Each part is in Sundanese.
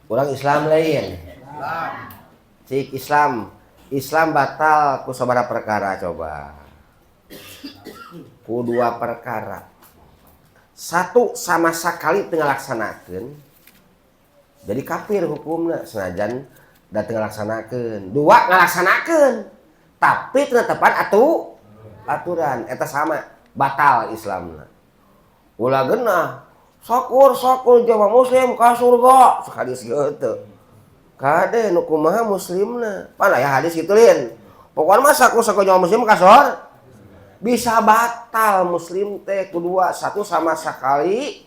Urang Islam lain? Cik, Islam. Islam batal ku sabaraha perkara coba? Ku dua perkara. Satu, sama sekali teu ngalaksanakeun, jadi kafir hukumna senajan da teu ngalaksanakeun. Dua, ngalaksanakeun tapi teu netepan atuh aturan, eta sama batal Islamna. Ulah genah sakur sakur jama muslim ka surga sekali gitu. Kade nu kumaha muslimna? Pan aya hadis kitu lin. Pokoknya mah sakur sakur jama muslim ka sor bisa batal muslim teh kedua. Satu, sama sekali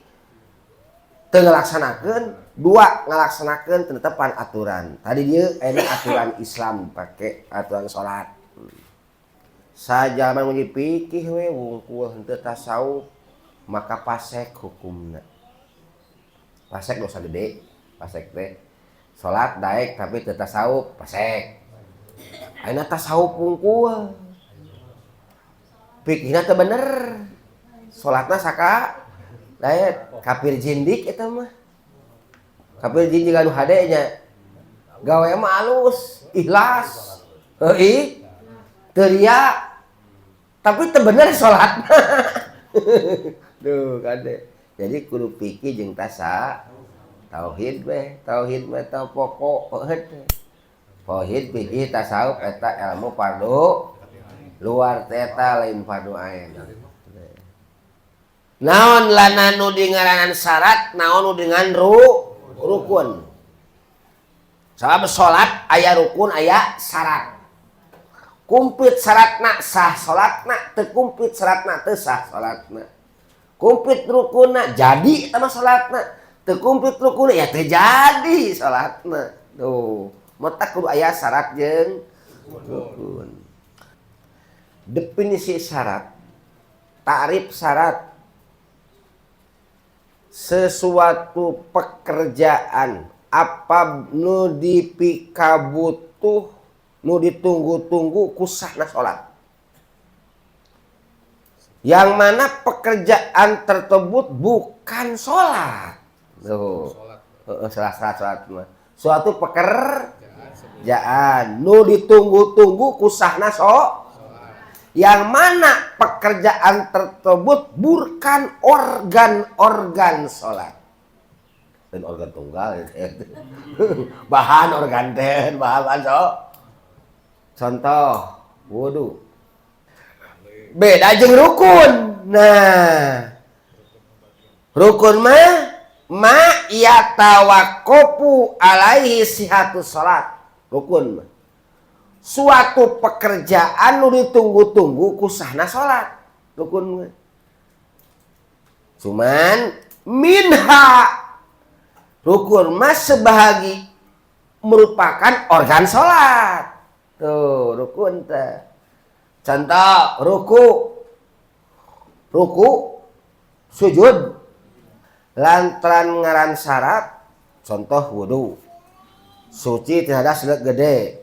teu ngalaksanakeun. Dua, ngalaksanakeun teu netepan aturan. Tadi dia enak aturan Islam pakai aturan salat. Sajalma ngaji fikih we wungkul henteu tasawuf, maka pasek hukumna. Pasek dosa gede. Pasek teh salat daek tapi teu tasawuf, pasek. Ayeuna tasawuf wungkul, fikihna teu bener, salatna saka daek, kafir zindik eta mah. Kafir zindik anu hade nya, gawe mah alus, ikhlas, heuh, teu ria, tapi teu bener salatna. Duh, kade. Jadi kudu fikih jeung tasa tauhid we. Tauhid mah eta pokok heuh. Tauhid, fikih, tasawuf eta ilmu fardu luar teh, eta lain fardu ain. Naon lana nu dingaranan syarat, naon nu dengan rukun? Sabab salat aya rukun, aya syarat. Kumplit syaratna sah salatna, teu kumplit syaratna teu sah salatna. Kumplit rukunna jadi eta mah salatna, teu kumplit rukunna ya teu jadi salatna. Tuh, matak kudu aya syarat jeung rukun. Definisi syarat, ta'rif syarat, sesuatu pekerjaan apa nu dipikabutuh, nu ditunggu-tunggu ku sahna salat, yang mana pekerjaan tersebut bukan sholat. Tuh. Heeh, salah salah salat mah suatu pekerjaan nu ditunggu-tunggu ku sahna so yang mana pekerjaan tersebut bukan organ-organ sholat dan organ tunggal, bahan organ teh bahan so. Contoh wudu beda jeung rukun. Nah, rukun mah ma yatawaqqofu alaihi sihhatu sholat. Rukun mah suatu pekerjaan nu ditunggu-tunggu ku sahna salat, rukun mah. Cuman minha, rukun mah sebahagi merupakan organ salat. Tuh, rukun teh. Contoh ruku, ruku, sujud, lantaran ngaran syarat. Contoh wudu, suci tidak hadas gede.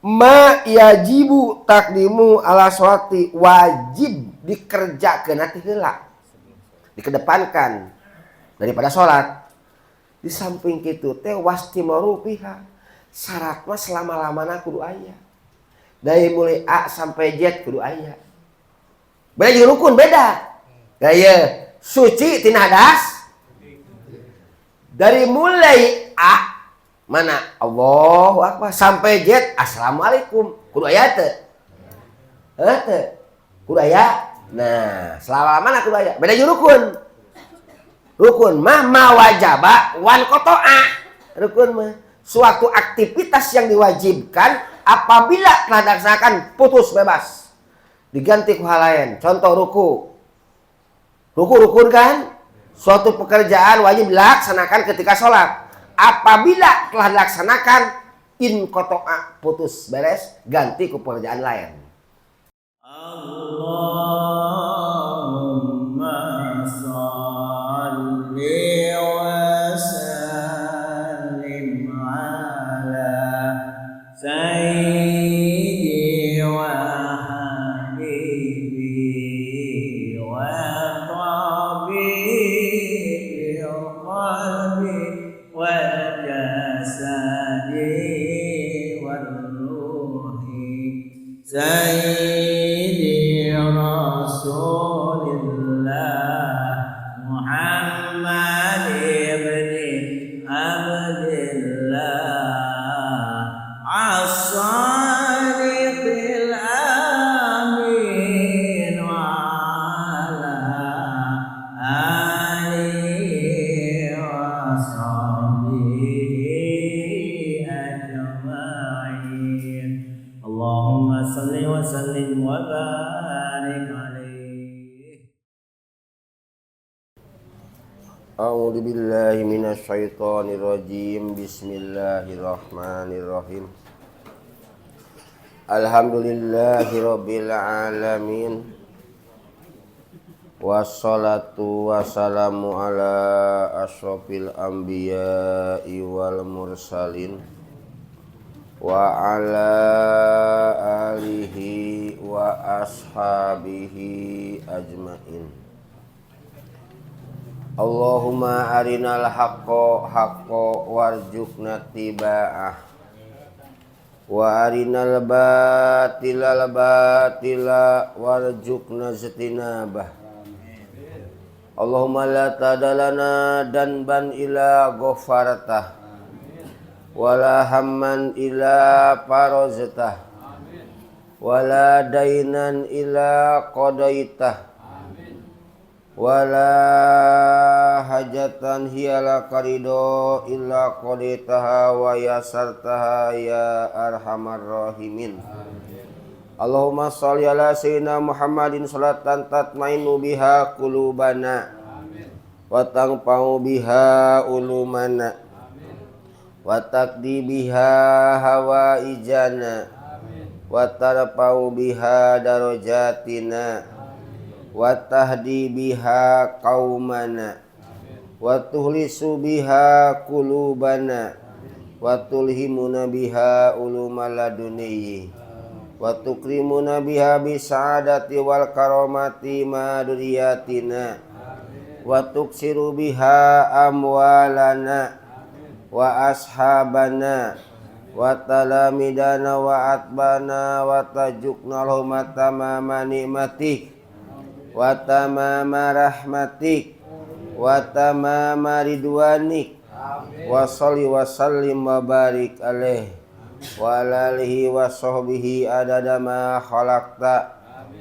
Ma yajibu taqdimu ala sholati, wajib dikerjakan nanti heula, dikedepankan daripada sholat. Di samping itu teh wastimaru fiha, syarat mah selama-lamana kudu aya, dari mulai A sampai Z kudu aya. Beda jeung rukun, beda gaya suci tina hadas dari mulai A mana Allahu Akbar sampai Z Assalamualaikum kudu aya teu? Heuh, teu kudu aya. Nah, selama mana kudu aya. Beda jeung rukun. Rukun mah ma wajaba wan qoto'a. Rukun mah suatu aktivitas yang diwajibkan, apabila telah dilaksanakan putus, bebas diganti ku hal lain. Contoh ruku. Ruku rukun kan? Suatu pekerjaan wajib dilaksanakan ketika sholat. Apabila telah dilaksanakan, in qoto'a, putus, beres, ganti ku pekerjaan lain. Allahumma salli wa sallim ala sayyidi wa habibi wa tabibi qalbi wa. Abdillah as-sadiqil amin wa ala alihi wa sahbihi ajma'in. Allahumma salli wa sallim wa barik alaihi. A'udzu billahi minasyaitonir rajim. Bismillahirrahmanirrahim. Alhamdulillahirabbil alamin. Wassalatu wassalamu ala asyrafil anbiya'i wal mursalin wa ala alihi wa ashabihi ajmain. Allahumma arinal haqqa haqqa warzuqna tiba'ah wa arinal batila batila warzuqna ijtinabah. Allahumma la tadalana danban ila ghafartah wala hamman ila faraztah wala dainan ila qadaitah wala hajatan hiya laka ridho illa qadaitaha wa yasartaha ya arhamar rahimin. Allahumma sholli ala sayyidina Muhammadin salatan tatmainu biha qulubana wa tanfa'u biha ulumana wa taqdi biha hawaijana wa tarfa'u biha darajatina wa tahdi biha qaumana wa tuhlisu biha qulubana wa tulhimuna biha ulumal ladunni wa tukrimuna biha bisaadati wal karamati ma duriyatina wa tuksiru biha amwalana wa ashabana wa talamidana wa atbana wa tajukna lahum tamama ni'matik wa tamama rahmatik wa tamama ridwanik wa sholli wa sallim wa barik alaih wa ala alihi wa sahbihi adada ma khalaqta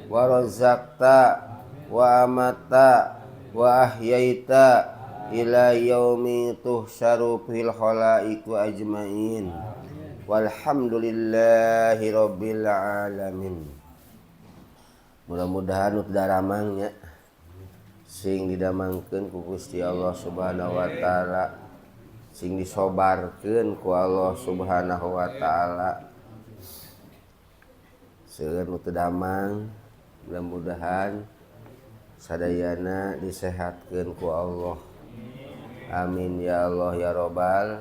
wa razaqta wa amatta wa ahyaita ila yaumi tuhsyaru fil khalaiqu ajmain. Walhamdulillahi rabbil alamin. Mudah-mudahan nu daramang nya sing didamangkeun ku Gusti Allah Subhanahu wa taala, sing disobarkeun ku Allah Subhanahu wa taala. Seueur nu teu damang, mudah-mudahan sadayana disehatkeun ku Allah. Amin ya Allah ya Robbal.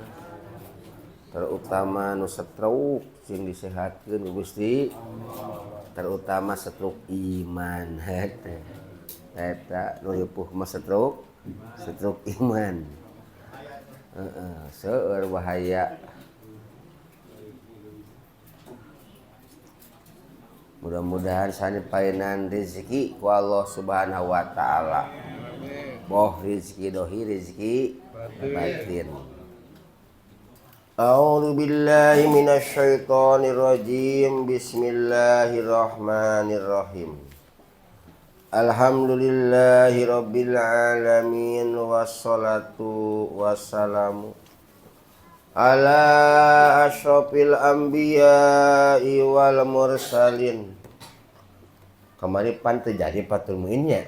Terutama nu stroke sing disehatkeun ku Gusti, terutama stroke iman. Eta nu ripuh mah stroke iman. Seueur bahaya. Mudah-mudahan sani painan rezeki ku Allah Subhanahu wa taala. Boh rezeki dohi rezeki batin. A'udzu billahi minasyaitonir rajim. Bismillahirrahmanirrahim. Alhamdulillahi rabbil alamin wassalatu wassalamu ala asyrafil anbiya'i wal mursalin. Kamari pan teu jadi patul muinnya.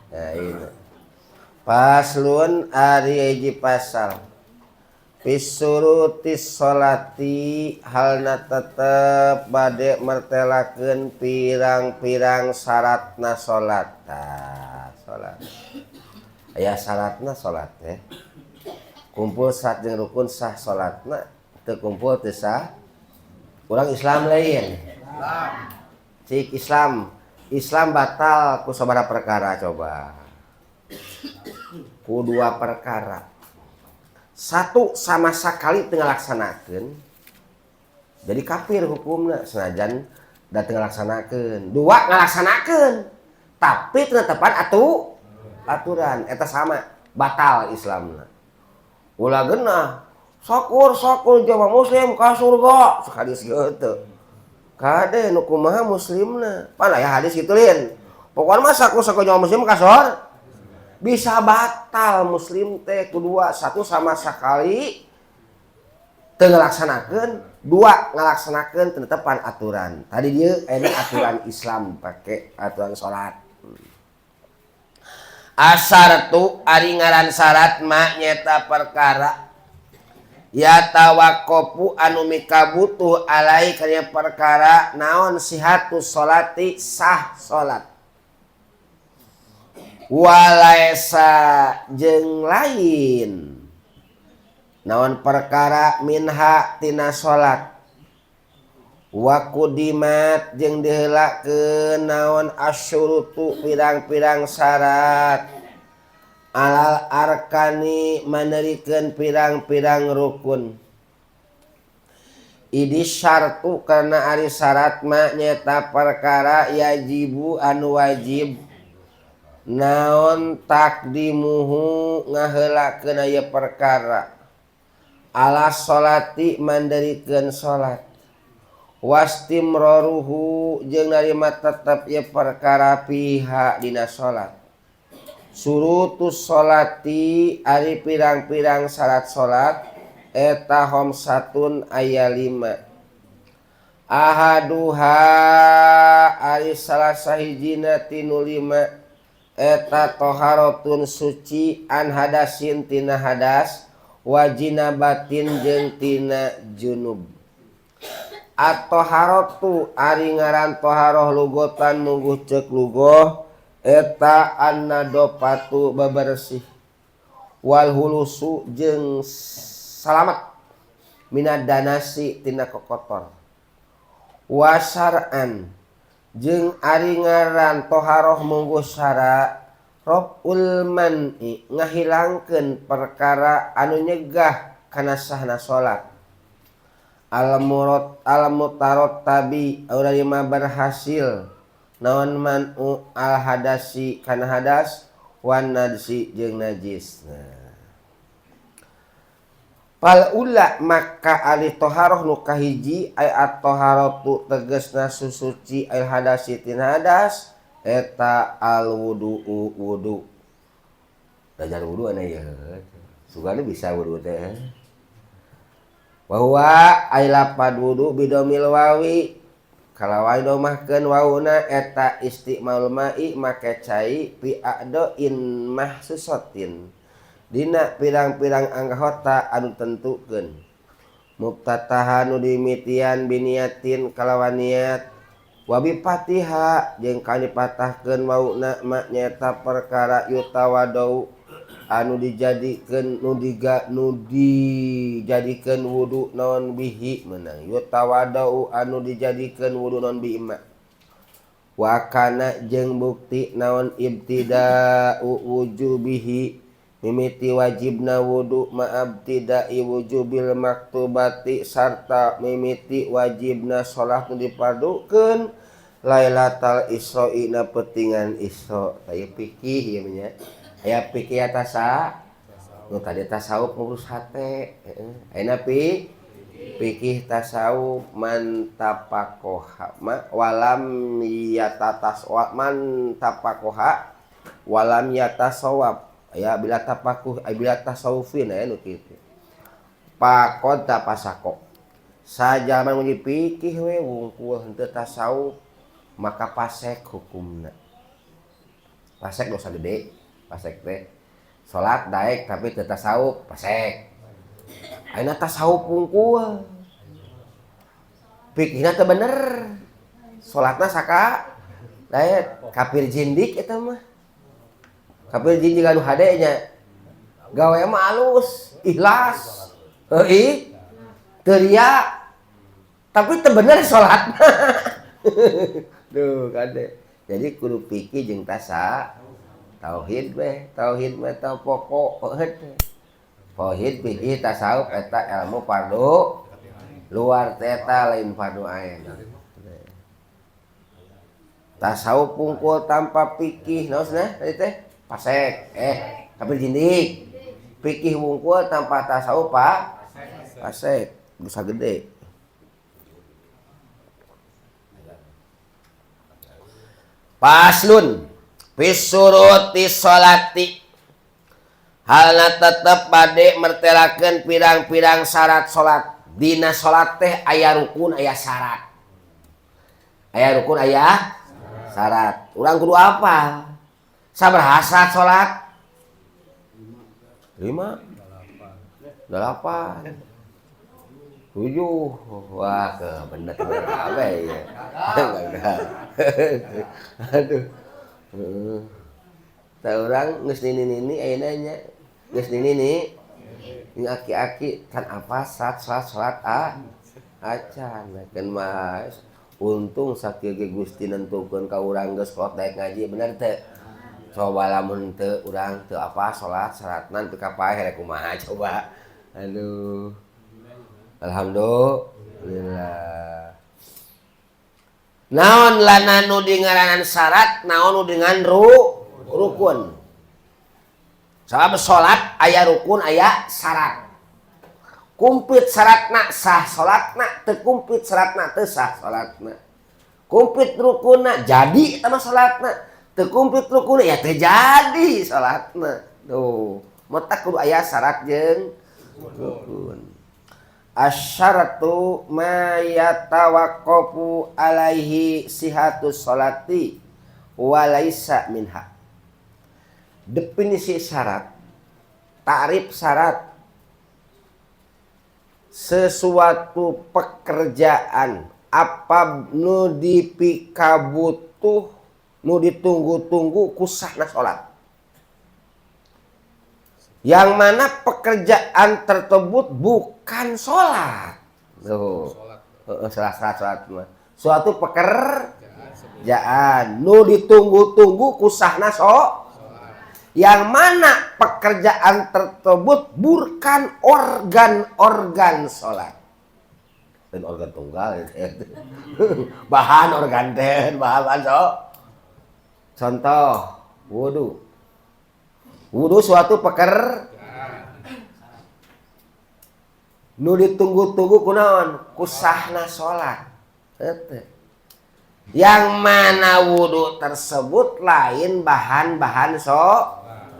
Nah, ini. Paslon ari hiji pasal. Pisurutis sholati halna tetep bade mertelakeun pirang-pirang syaratna salat. Tah, salat. Aya syaratna salat teh. Kumpul syarat jeung rukun sah salatna, teu kumpul teu sah. Urang Islam lain. Islam. Cik Islam, Islam batal ku sabaraha perkara coba. Ku dua perkara. Satu sama sekali teu ngalaksanakeun jadi kafir hukumna senajan da teu ngalaksanakeun. Dua ngalaksanakeun tapi teu netepan aturan eta sama batal Islamna. Ulah geunah Sakur sakur jama muslim ka surga. Sok hadis gitu. Kade nu kumaha muslimna? Pan aya hadis kitu lin. Pokokna mah sakur sakur jama muslim ka sor bisa batal muslim teh kedua satu sama sekali teu ngalaksanakeun, dua ngalaksanakeun tetepan aturan. Tadi dia ini aturan Islam pakai aturan salat. Asyartu ari ngaran syarat ma nyeta perkara yatawaqqofu anu mikabutuh alaihi kana perkara naon sihhatu sholati sah salat walaisa jeung lain naon perkara minha tina salat wa qudimat jeung diheulakeun naon asyurutu pirang-pirang syarat alal arkani manerikeun pirang-pirang rukun. Idis syartu karena ari syarat ma nyeta perkara yajibu anu wajib naon takdimuhu ngaheulakeun aya perkara ala sholati manderikeun salat wastimroruhu jeung narima tetep ieu perkara fiha dina salat. Surutus sholati ari pirang-pirang syarat salat eta khamsatun aya 5. Ahaduha ari salah sahijina tinu 5 eta toharotun suci an hadasin tina hadas wajinabatin jeung tina junub. At-toharotu ari ngaran toharoh lugotan mungguh ceuk lugoh eta annadopatu bebersih wal hulusu jeung salamet minad danasi tina kokotor wasar'an jeung ari ngaran toharoh mungguh syara raf'ul man'i ngahilangkeun perkara anu nyegah kana sahna salat al-murad al-mutarattabi lima berhasil naon man'u al hadasi kana hadas wan najsi jeung najis. Nah. Fal ula maka alih toharoh nu kahiji ay at-toharatu tegasna susuci al hadasi tina hadas eta al wudu'u wudu. Belajar wudu ana ieu. Sugana bisa wudu teh. Wa huwa ay lapad wudu bidomil wawi kalawai domahkeun wauna eta istimalul ma'i make cai fi a'doin mahsusatin dina pirang-pirang anggota anu tentukeun muftatahan nu dimitian biniatin kalawan niat wa bi fatiha jeung kana dipatahkeun wauna ma nyaeta perkara yutawadau anu dijadikeun nu diga nu dijadikeun wudu naon bihi meunang yutawadau anu dijadikeun wudu naon bihi ma wa kana jeung bukti naon ibtida'u wujubihi mimiti wajibna wudu ma'abtida'i wujubil maktubati sarta mimiti wajibna salat nu dipardukeun Lailatal Isra na petingan Isra. Tah fikih ieu nya. Aya fikih atasa nu tadi tasawuf ngurus hate, heeh. Ayeuna fikih tasawuf man tapakoha ma walam yatatas wa man tapakoha walam yatasawab. Aya bila tapakuh bila tasawufin aya nu kitu. Pakod tapasako. Sajalma nu fikih we wungkul henteu tasawuf maka pasek hukumna. Pasek dosa gede, pasek teh. Salat daek tapi teu tasawuf, pasek. Ayeuna tasawuf wungkul. Fikihna teu bener. Salatna saka daek kafir zindik eta mah. Kafir zindik anu hade nya. Gawe mah alus, ikhlas. Heuih. Teu ria. Tapi teu bener salatna. Duh kade. Jadi kudu fikih jeung tasa tauhid we, tauhid mah eta pokok heuh. Tauhid fikih tasawuf eta ilmu fardu luar teh eta lain fardu ain. Tasawuf pungkul tanpa fikih naon cenah tadi teh? Pasek, kafir zindik. Fikih wungkul tanpa tasawuf pak Fasek, dosa gede. Paslun fisuruti sholati halna tetep bade mertelakeun pirang-pirang syarat salat. Dina salat teh aya rukun aya syarat. Aya rukun aya syarat. Urang kudu apa? Sabaraha syarat salat? 5 8 7. Wah, ke bener apa ya? Aduh. Heeh. Tah urang geus nini-nini ayeuna nya. Geus nini-nini. Ini aki-aki kan apa salat ah acan kan mah untung sakieu ge Gusti nentukeun ka urang geus kolot daek ngaji bener teu? Coba lamun teu urang teu apa salat salatna teu kapaeh rek kumaha coba. Aduh. Alhamdulillah. Naon lana nu dingaranan syarat, naon nu dengan rukun. Sabab salat aya rukun aya syarat. Kumplit syaratna sah salatna, teu kumplit syaratna teu sah salatna. Kumplit rukunna jadi eta mah salatna, teu kumplit rukunna ya teu jadi salatna. Tuh, matak kudu aya syarat jeung rukun. Asyaratu ma yatawaqqafu alaihi sihatus sholati wa laisa minha. Definisi syarat, ta'rif syarat, sesuatu pekerjaan apa nu dipikabutuh nu ditunggu-tunggu kusahna salat. Yang mana pekerjaan tersebut bukan sholat. Tuh. Salat mah. Suatu pekerjaan nu ditunggu-tunggu kusahna so. Yang mana pekerjaan tersebut bukan organ-organ sholat. Dan organ tunggal bahan organ teh, bahan so. Contoh wudu. Wudu suatu pekerjaan nu ditunggu-tunggu kunaon kusahna sholat. Yang mana wudu tersebut lain bahan-bahan so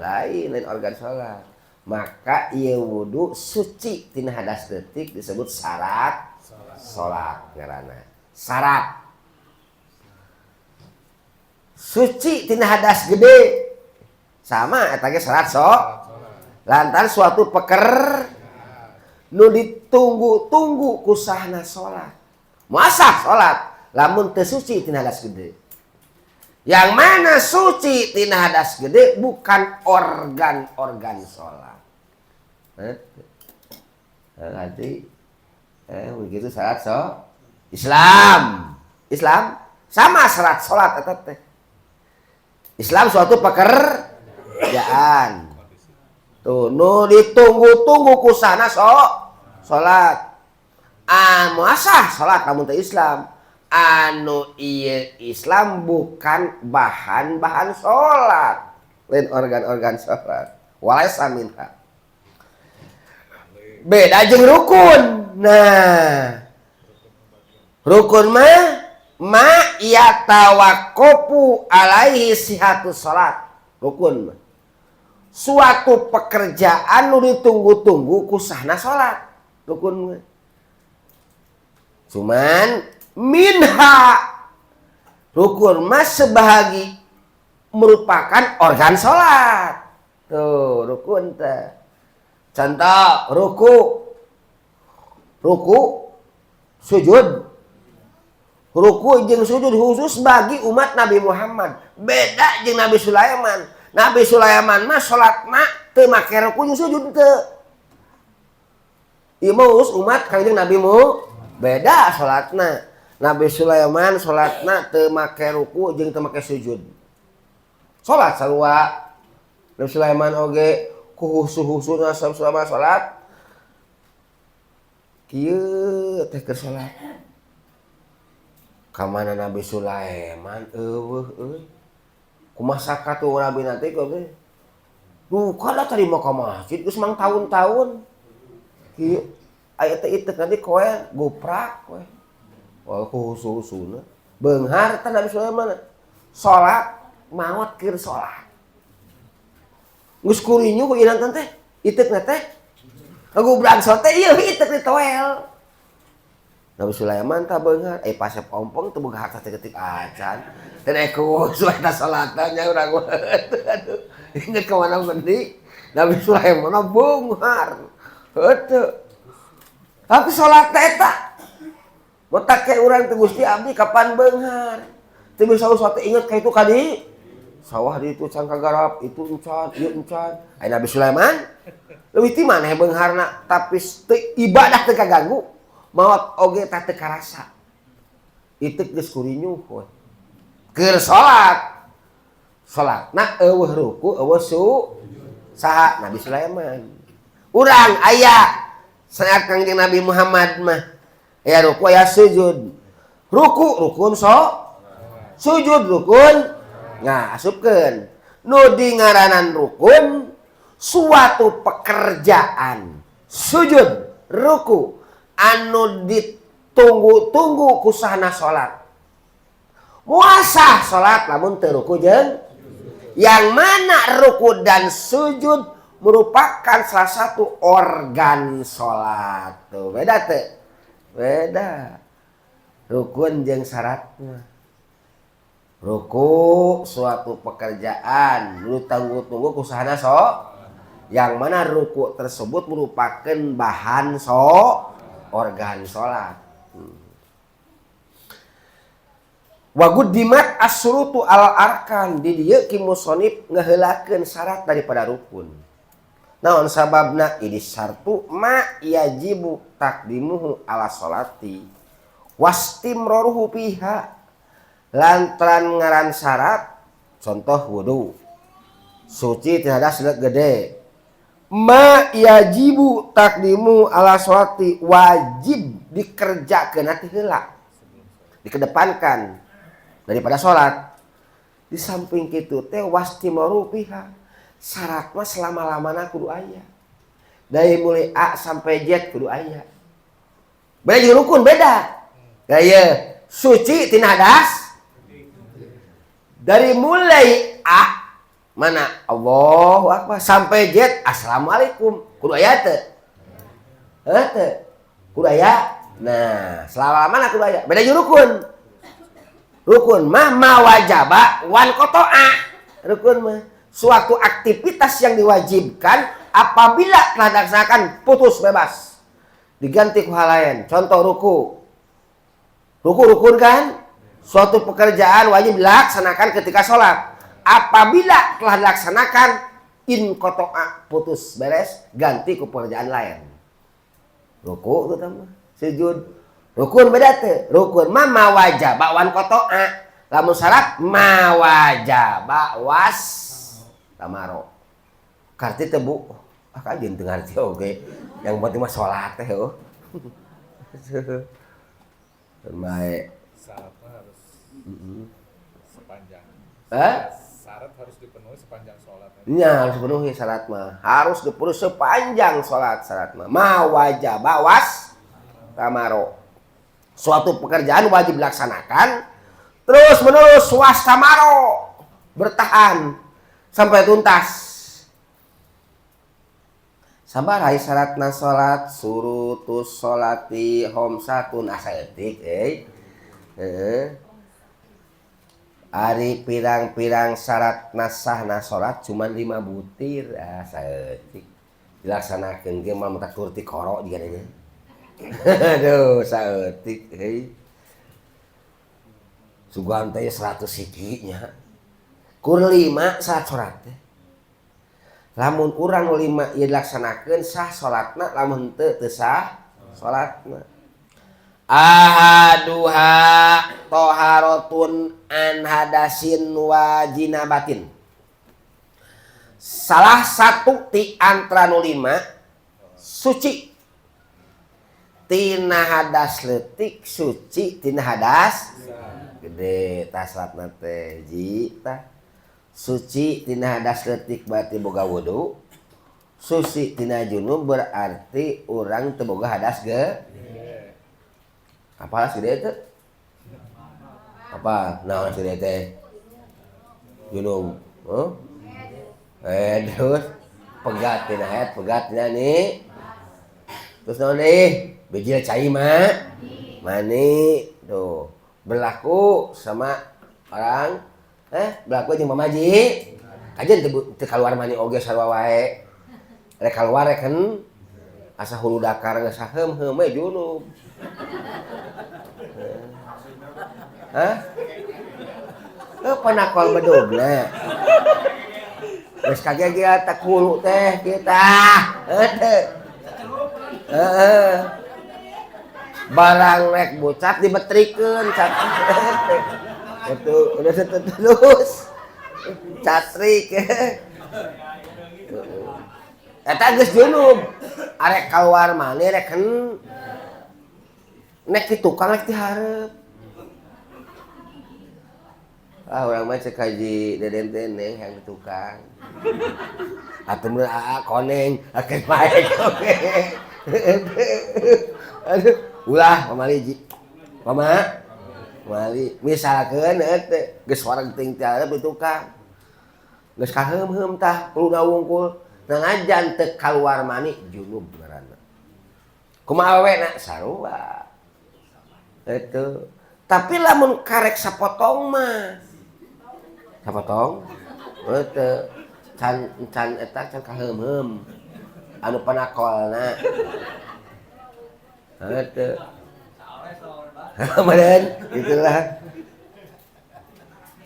lain organ sholat. Maka ieu wudu suci tina hadas leutik disebut syarat sholat ngaranna. Syarat suci tina hadas gede sama eta ge syarat so lantaran suatu peker nu ditunggu-tunggu kusahna sholat. Masa sholat lamun teu suci tina hadas gede. Yang mana suci tina hadas gede bukan organ-organ sholat. Nanti begitu syarat so Islam. Islam sama syarat sholat eta teh. Islam suatu pekerjaan. Tuh nu ditunggu-tunggu kusana so salat. Muasah salat lamun teu Islam. Anu ieu Islam bukan bahan-bahan salat, lain organ-organ salat. Walaisa minha. Beda jeung rukun. Nah, rukun mah ma yatawaqqafu alaihi sihatus salat. Rukun mah suatu pekerjaan nu ditunggu-tunggu kusahna salat. Rukun mah. Cuman minha rukun mah sebahagi merupakan organ salat. Tuh rukun teh. Contoh ruku. Ruku sujud. Ruku jeung sujud khusus bagi umat Nabi Muhammad. Beda jeung Nabi Sulaiman. Nabi Sulaiman mah salatna teu make ruku jeung sujud teu. Ieu mah khusus umat Kangjeng Nabi mu beda salatna. Nabi Sulaiman salatna teu make ruku jeung teu make sujud. Salat sarua. Nabi Sulaiman oge ku husu-husuna selama salat kieu teh keur salat. Ka mana Nabi Sulaiman eueuh euy. Kumaha sakatuh Nabi nanti kok duh kada tadi mah ka masjid geus mang tahun-tahun kieu. Aya teh itek nanti koel guprak we. Wah, khususuna. Beunghar teh Nabi Sulaiman. Salat maot keur salat. Geus kurinyu ku ieu teh, itekna teh. Ngagubrak sote ieu itek di toel. Nabi Sulaiman tah beunghar, pasep ompong teu boga harta teh ketik acan. Teh ku eta salatna nya urang mah. Aduh, inget ka mana mendi. Nabi Sulaiman mah beunghar. Heueuh. Tapi salat teh eta. Botak ke urang teh Gusti abdi kapan beunghar. Teu bisa usah teh inget ka itu kadi. Sawah di itu can kagarap, itu encan, ieu encan. Ai Nabi Sulaiman leuwih ti maneh beungharna, tapi teu ibadah teu kaganggu. Maot oge tah teu karasa. Itek geus kurinyuh we. Keur salat. Salatna eueuh ruku, eueuh su saha Nabi Sulaiman. Urang aya saat Kangjeng Nabi Muhammad mah aya ruku aya sujud. Ruku rukun so sujud rukun. Nah, asupkeun. Nu di ngaranan rukun suatu pekerjaan sujud ruku anu ditunggu-tunggu ku sahna salat. Muasah salat lamun teu ruku jeung yang mana ruku dan sujud merupakan salah satu organ salat. Tuh, beda teu? Beda. Rukun jeung syaratna. Ruku suatu pekerjaan lu tunggu-tunggu ku sahna so yang mana ruku tersebut merupakan bahan so organ salat. Wa quddimat as-syurutu al arkan di dieu ki musonib ngeheulakeun syarat daripada rukun. Naon sababna ini syartu ma yajibu taqdimuhu ala sholati wastimroruhu fiha lantaran ngaran syarat contoh wudu suci tidak hadas gede ma yajibu taqdimu ala sholati wajib dikerjakeun nanti heula dikedepankan daripada sholat. Di samping kitu teh wastimroruhu fiha syarat mah selama-lamana kudu aya. Dari mulai A sampai Z kudu aya. Beda jeung rukun beda. Gaya suci tina hadas dari mulai A mana Allahu Akbar sampai Z assalamualaikum kudu aya teu? Heuh teu? Kudu aya. Nah, selama-lamana kudu aya. Beda jeung rukun. Rukun mah ma wajaba wan qata'a. Rukun mah suatu aktivitas yang diwajibkan apabila telah dilaksanakan putus bebas. Diganti ku hal lain. Contoh ruku. Ruku rukun kan? Suatu pekerjaan wajib dilaksanakan ketika sholat. Apabila telah dilaksanakan in qata'a putus beres ganti ku pekerjaan lain. Ruku itu mah sujud. Rukun beda teu? Rukun mah ma wajaba wan qata'a. Lamun syarat ma wajaba was tamaro. Karti teu Bu? Ah kajeun teu ngarti oge. Yang penting mah salat teh heuh. Baik. Syaratnya harus sepanjang. Eh? Syarat harus dipenuhi sepanjang sholat. Nya harus dipenuhi syarat mah. Harus dipenuhi sepanjang sholat syarat mah. Ma wajaba was tamaro. Suatu pekerjaan wajib dilaksanakan terus menerus wastamaro bertahan sampai tuntas. Sabar hai syaratna salat surutus sholati khomsatun asa etik euy. Heeh. Ari pirang-pirang syarat nasahna salat cuman 5 butir ah saeutik. Dilaksanakeun ge mah mata kurti koro jiga nya. Aduh saeutik euy. Sugan teh 100 hiji nya. Kur 5 syarat salat teh. Lamun urang 5 ieu dilaksanakeun sah salatna, lamun henteu teu sah salatna. Ahaduha toharotun an hadasin wa jinabatin. Salah satu ti antara nu 5 suci tina hadas leutik, suci tina hadas gede. Tah salatna teh ji tah suci tina hadas leutik berarti boga wudu, Susi tina junub berarti urang teu boga hadas ge. Apa hadas gede teh? Apa? Naon hadas gede teh? Junub. Huh? Terus pegat tina haid, pegat tina nih. Terus naon deui? Bijil cai mah mani tuh. Berlaku sama orang berlaku jeung mamaji. Kajen teu kaluar mani oge sarua wae. Rek kaluar rek asa hulu dakar geus saheum-heum we junub. Hah? Panakol bedugna. Geus kagegel teh hulu teh kieu tah. Heeh. Barang rek bucat dibetrikeun cat. Itu udah terus. Catrik. Eta geus junub. Arek kaluar mani rek nek di tukang rek dihareup. Ah urang mah cek haji Deden teh neng yang di tukang. Atuh mun aa koneng akeun bae oge. Aduh, ulah pamali ji. Pama? Pamali misalkeun teh geus wareg ting ti hareup di tukang. Geus kaheum-heum tah huluna wungkul. Nangajan teu kaluar mani junub ngaranna. Kumaha awewena sarua. Eta. Tapi lamun karek sapotong mah. Sapotong? Heuh can can eta can kaheum-heum. Anu panakolna. Heuh. Meureun itulah.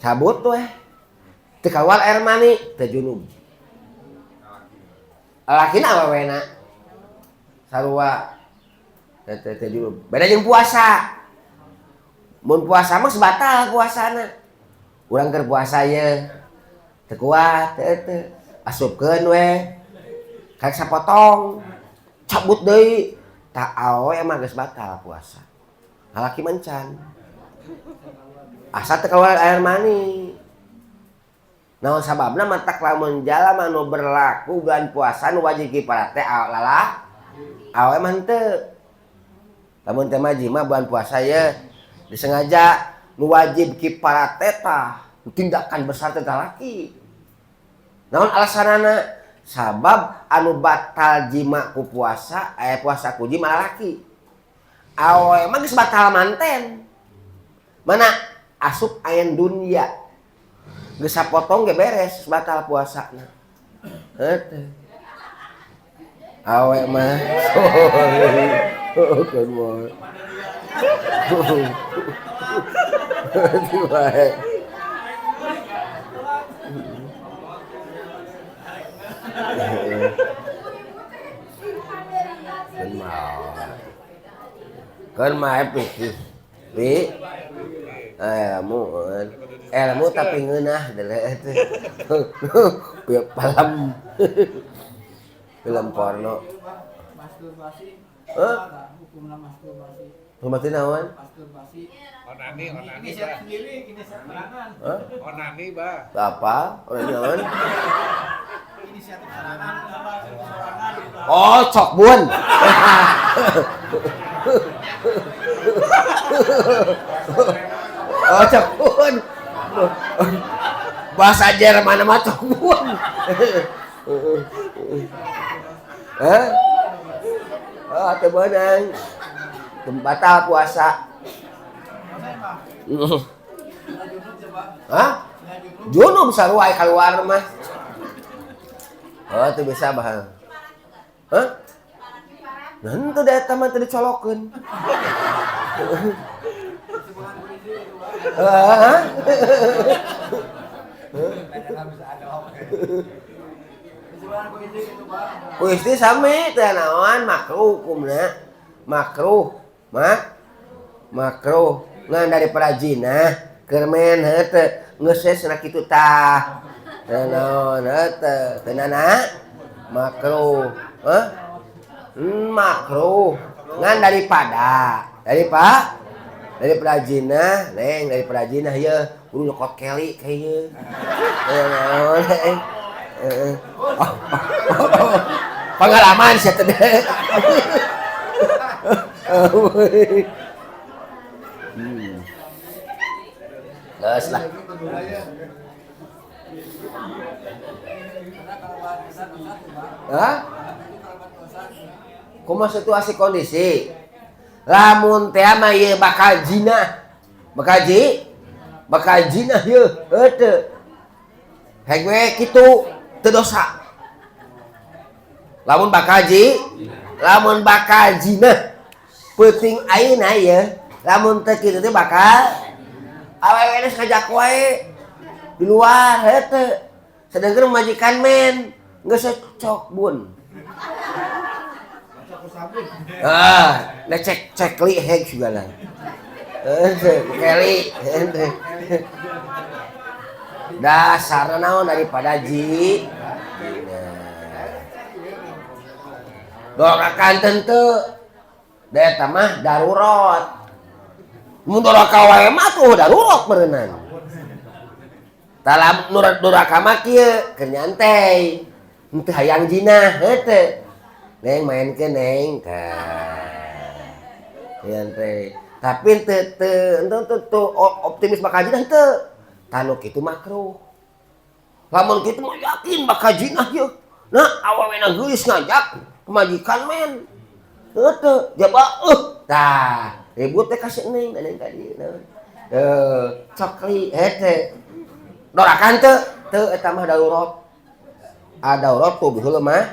Cabut weh. Teu kaluar air mani teu junub. Lalakina awewena sarua teu teu junub. Beda jeung puasa. Mun puasa mah batal puasana. Urang keur puasa ye teu kuat teu asupkeun we. Karek sapotong cabut deui. Tah awewe mah geus batal puasa. Lalaki mah encan. Asa teu kaluar air mani. Naon sababna matak lamun jalma nu berlaku bulan puasa nu wajib kifarat teh lalah awewe mah henteu. Lamun teh mah jima bulan puasa ye disengaja nu wajib kifarat teh tah tindakan besar teh laki. Naon alasanana? Sabab anu batal jima ku puasa, puasa ku jima lalaki. Awewe mah geus batal manten. Mana asup ayan dunia. Geus sapotong ge beres batal puasana. Heuh. Awe mah. Keun moal. Wae. Keun moal. Keun mah pikir. Bi. Ilmu ilmu tapi ngeunah deuleu teh. Film film porno. Masturbasi. Heuh? Hukumna masturbasi. Masturbasi naon? Masturbasi. Onani, onani. Ini saya sendiri, ini saya serangan. Hah? Onani, bah. Apa? Onani naon? Inisiatif serangan, serangan. Oh, cokbun. Oh, cokbun. Bahasa Jerman mah cokbun. Hah? Oh, teu beunang. Batal puasa. Hah? Junub sarua keluar mah. Oh, teu bisa bah. Hah? Nanti da eta mah teu dicolokeun. Hah? Ku istri sami teh naon makruh hukumna. Makruh, mah makruh. Ngan daripada jinah keur men heuh teu geus we cenah kitu tah. Teu naon heuh teu teu nana makruh. Hah? Makruh. Ngan daripada daripada jinah, neng daripada jinah ye kudu nyokot keli ka ieu. Teu naon neng. Pengalaman sia teh. Geus lah. Hah? Kumaha situasi kondisi? Lamun teh mah ieu bakal jinah. Bakal ji? Bakal jinah yeuh, heuh. Heg we kitu teu dosa. Lamun bakal ji, lamun bakal jinah. Peuting ayeuna ieu, lamun teu kitu teh bakal awewe geus ngajak wae di luar heuh. Sedangkan majikan men geus cocok bun. Ah, na cek cekli heg segala. Keli. Dasarna naon daripada ji. Dorakan tentu. Da eta mah darurat. Mun doraka wae mah tuh darurat berenang. Talam doraka mah kieu keur nyantai. Henteu hayang jinah heuh. Neng mainkeun neng tah. Nyantai. Tapi teu optimis bakal jinah teu. Tanu kitu makruh. Lamun kitu mah yakin bakal jinah yeuh. Nah, awewena geulis ngajak pemajikan men. Heuh teu, jaba tah, ribut teh ka si neng neng ka dieu naon. Cokli heuh teh. Dorakan teu, teu eta mah darurat. Adaurot tuh bihul mah.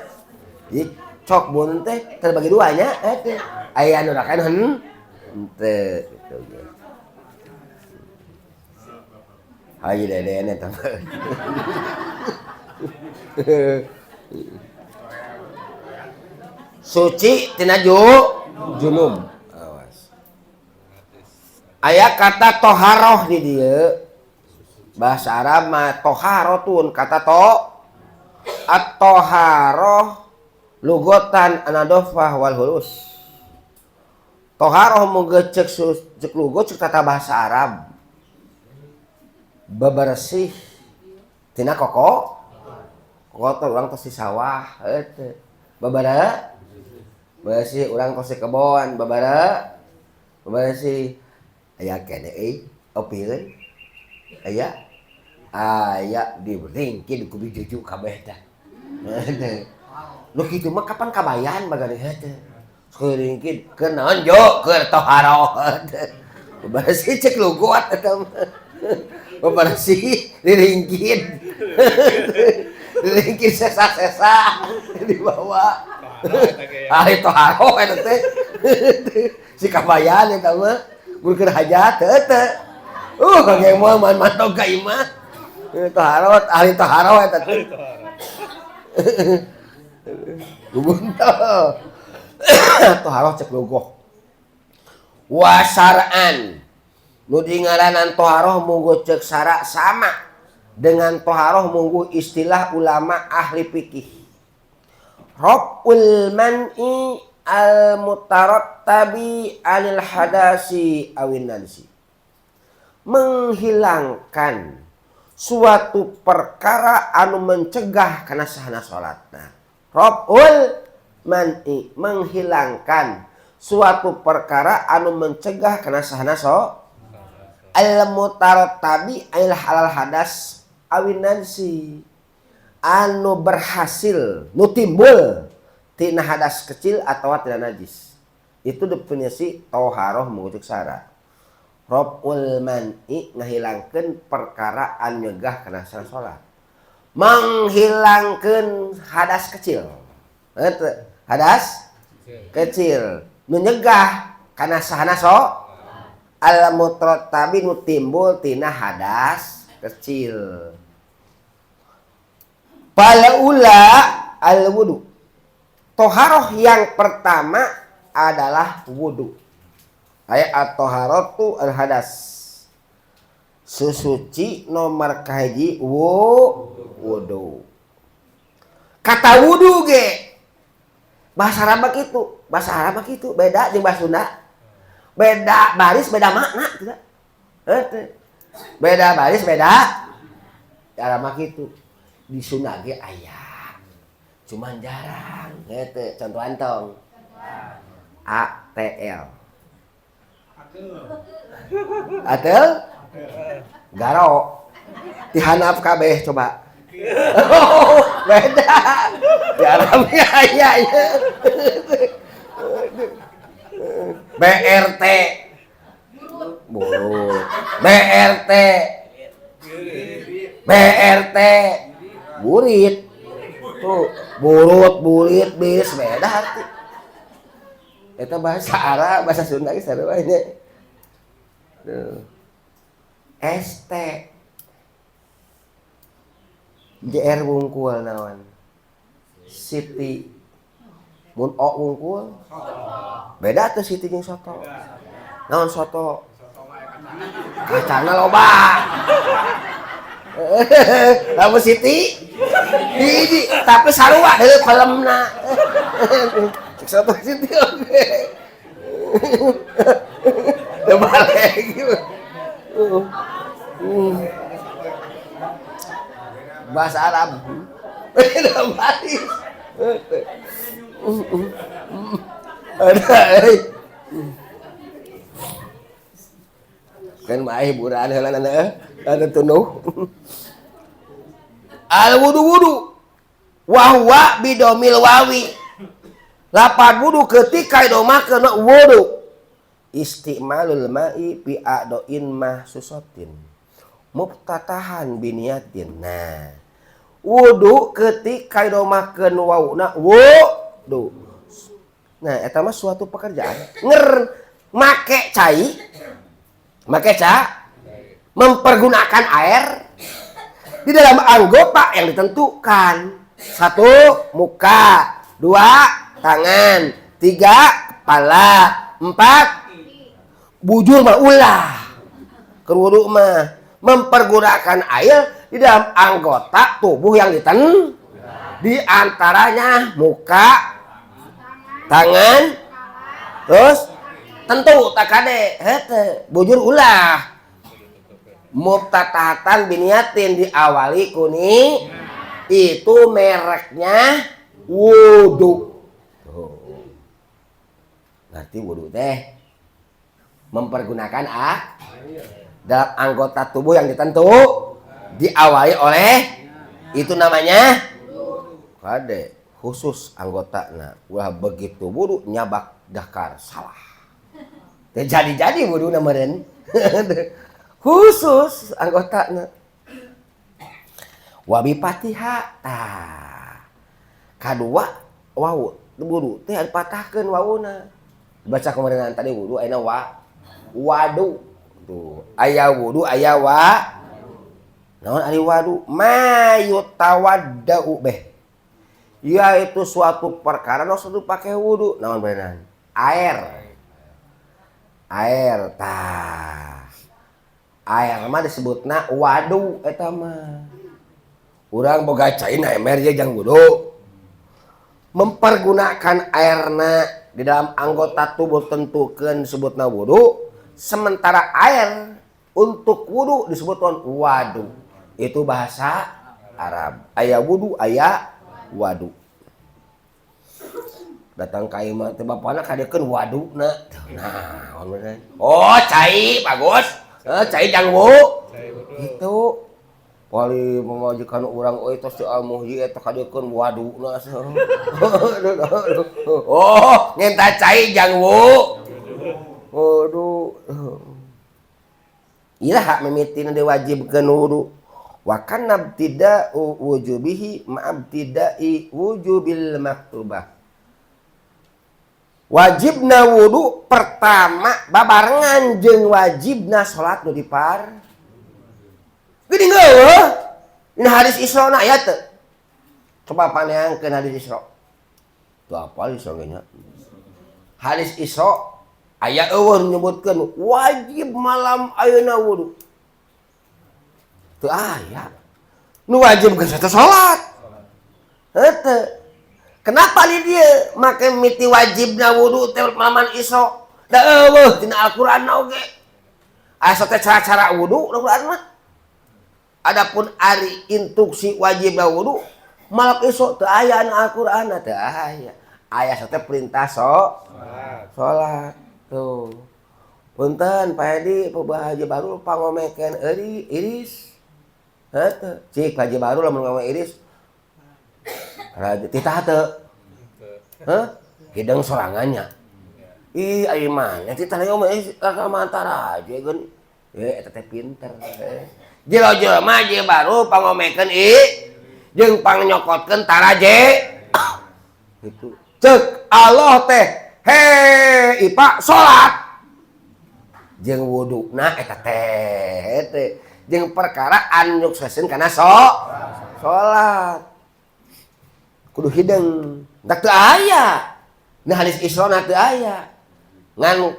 Jadi cok bun teh terbagi dua nya teh. Aya nu dorakan henteu gitu. Hayu deden eta mah. Suci tina junub. Awas. Aya kata toharoh di dieu. Bahasa Arab mah toharotun kata to at-toharoh lugotan anadofah wal hulus. Toharoh moga cek lugot cek tata bahasa Arab. Bebersih tina koko kotor urang tos di sawah heuh. Babara bersih urang tos di kebon babara bebersih aya kene euy opieun aya aya diberingkin ku bijuju kabeh tah. Nu kitu mah kapan kabayan bagane heuh. Seuringkin keur naon jo keur toharoh. Bebersih cek lugot eta mah. Bebersih diringkin. Diringkin sesa-sesa dibawa. Ahli toharoh eta teh. Si kabayan eta mah mun keur hajat heuh teh. Kage moal man-man ka imah. Toharoh ahli toharoh eta teh. Gubuntel. Toharoh cek logoh. Wasar'an. Nu dingaranan toharoh munggu cek sara sama dengan toharoh munggu istilah ulama ahli fikih. Raf'ul man'i al mutarattabi anil hadasi awin nansi. Menghilangkan suatu perkara anu mencegah kana sahna salatna. Raf'ul man'i menghilangkan suatu perkara anu mencegah kana sahna so al mutarattabi anil halal hadas awin nansi anu berhasil nu timbul tina hadas kecil atau tina najis. Itu definisi toharoh mengucuk sara. Raf'ul man'i ngahilangkeun perkara anu nyegah kana salat. Menghilangkeun hadas kecil. Hadas kecil nu nyegah kana sahana so al mutarattabi nu timbul tina hadas kecil. Palaula al wudu. Toharoh yang pertama adalah wudu. Aya at-toharatu al hadas. Susuci nomor kahiji wudu. Kata wudu ge bahasa Arab kitu, bahasa Arab kitu beda jeung bahasa Sunda. Beda baris beda makna tidak. Beda baris beda Arab kitu. Di Sunda ge aya. Cuman jarang gitu. Contoh antong. ATL. Atel? Garo. Ti handap kabeh coba. Oh, beda. Di Arabnya aya ya. BRT. Burut. BRT. BRT. Burit. Tuh, burut, burit, bis, beda arti. Eta bahasa Arab, bahasa Sunda ge sarua nya. Tuh. ST. JR wungkul naon? Siti. Mun O wungkul? Beda tuh Siti jeung soto. Naon soto? Kacangna loba. Lamun Siti hiji, tapi sarua deui pelemna. Soto Siti oge. Teu balik gitu. Bahasa Arab. Beda baris. Ada euy. Kan mah hiburan heula anu tunuh. Al wudu wudu wa huwa bidomil wawi. Lapan wudu ketika idomakeun wudu. Istimalul ma'i bi a'doin mahsusatin muftatahan biniyatin. Nah, wudu ketika idomakeun wauna wudu. Nah, eta mah suatu pekerjaan nger make cai, make ca, mempergunakan air di dalam anggota yang ditentukan. 1 muka, 2 tangan, 3 kepala, 4 bujur mah ulah. Keur wudu mah mempergunakan air di dalam anggota tubuh yang ditentukan. Di antaranya muka, tangan, terus tentu tak kade, hete, bujur ulah. Muftatahatan biniatin diawali kuni, itu mereknya wudu. Tuh. Berarti wudu teh mempergunakan dalam anggota tubuh yang ditentu diawali oleh itu namanya kade khusus anggota. Nah, wah begitu wudu nyabak dakar salah. Teh jadi-jadi wudu meureun. Khusus anggotana. Wabi Fatihah tah. Kadua wau wudu teh dipatahkeun wauna. Baca kemarin tadi wudu ayeuna wa wadu. Tuh, aya wudu aya wa. Naon ari wadu? Ma yutawaddau beh. Yaitu suatu perkara nu sok dipake wudu. Naon beneran? Air. Air tah. Air mah disebutna wadu eta mah. Urang boga cai na ember ye jang wudu. Mempergunakan airna di dalam anggota tubuh tentukeun disebutna wudu, sementara air untuk wudu disebutkan wadu. Itu bahasa Arab. Aya wudu, aya wadu. Datang ka imah teh bapana kadekeun waduna. Nah, oh cai bagus. Cai jang wu. Itu paling memajikan urang euy tos di Almuhyi eta kadekeun waduna. Oh, ngenta cai jang wu. Waduh. Iraha mimitina diwajibkeun wudu. Wa kana ibtida'u wujubihi ma'abtida'i wujubil maktubah. Wajibna wudu pertama babarengan jeung wajibna salat nu dipar. Geuning heueuh. Dina hadis Isra na aya teu? Coba paneangkeun hadis Isra. Teu apal Isra ge nya. Hadis Isra aya eueuh nyebutkeun wajib malam ayeuna wudu. Teu aya. Nu wajib geus teh salat. Heueuh. Kenapa di dieu make miti wajibna wudu teh malaman Isra? Da eueuh dina Al-Qur'an oge. Asa teh cara-cara wudu na Qur'an mah. Adapun ari instruksi wajib wudu malak isuk teu aya anu Al-Qur'an teu aya. Aya teh perintah salat. Tuh. Punten Pak Edi, Pak Haji Baru pangomekeun euy iris. Heuh cik Pak Haji Baru lamun ngomong iris. Raja titah teu. Heuh? Hideng sorangannya. Ih ai mah nya titah ngomong ka mantara aja geun. Eta teh pinter. Jero-jero mah Haji Baru pangomekeun jeung pangnyokotkeun taraje. Gitu. Cek Allah teh he ipa salat. Jeung wuduna eta teh jeung perkara anu nyukseseun kana salat. Kudu hideung. Da teu aya. Nah hadis Isra teu aya. Ngan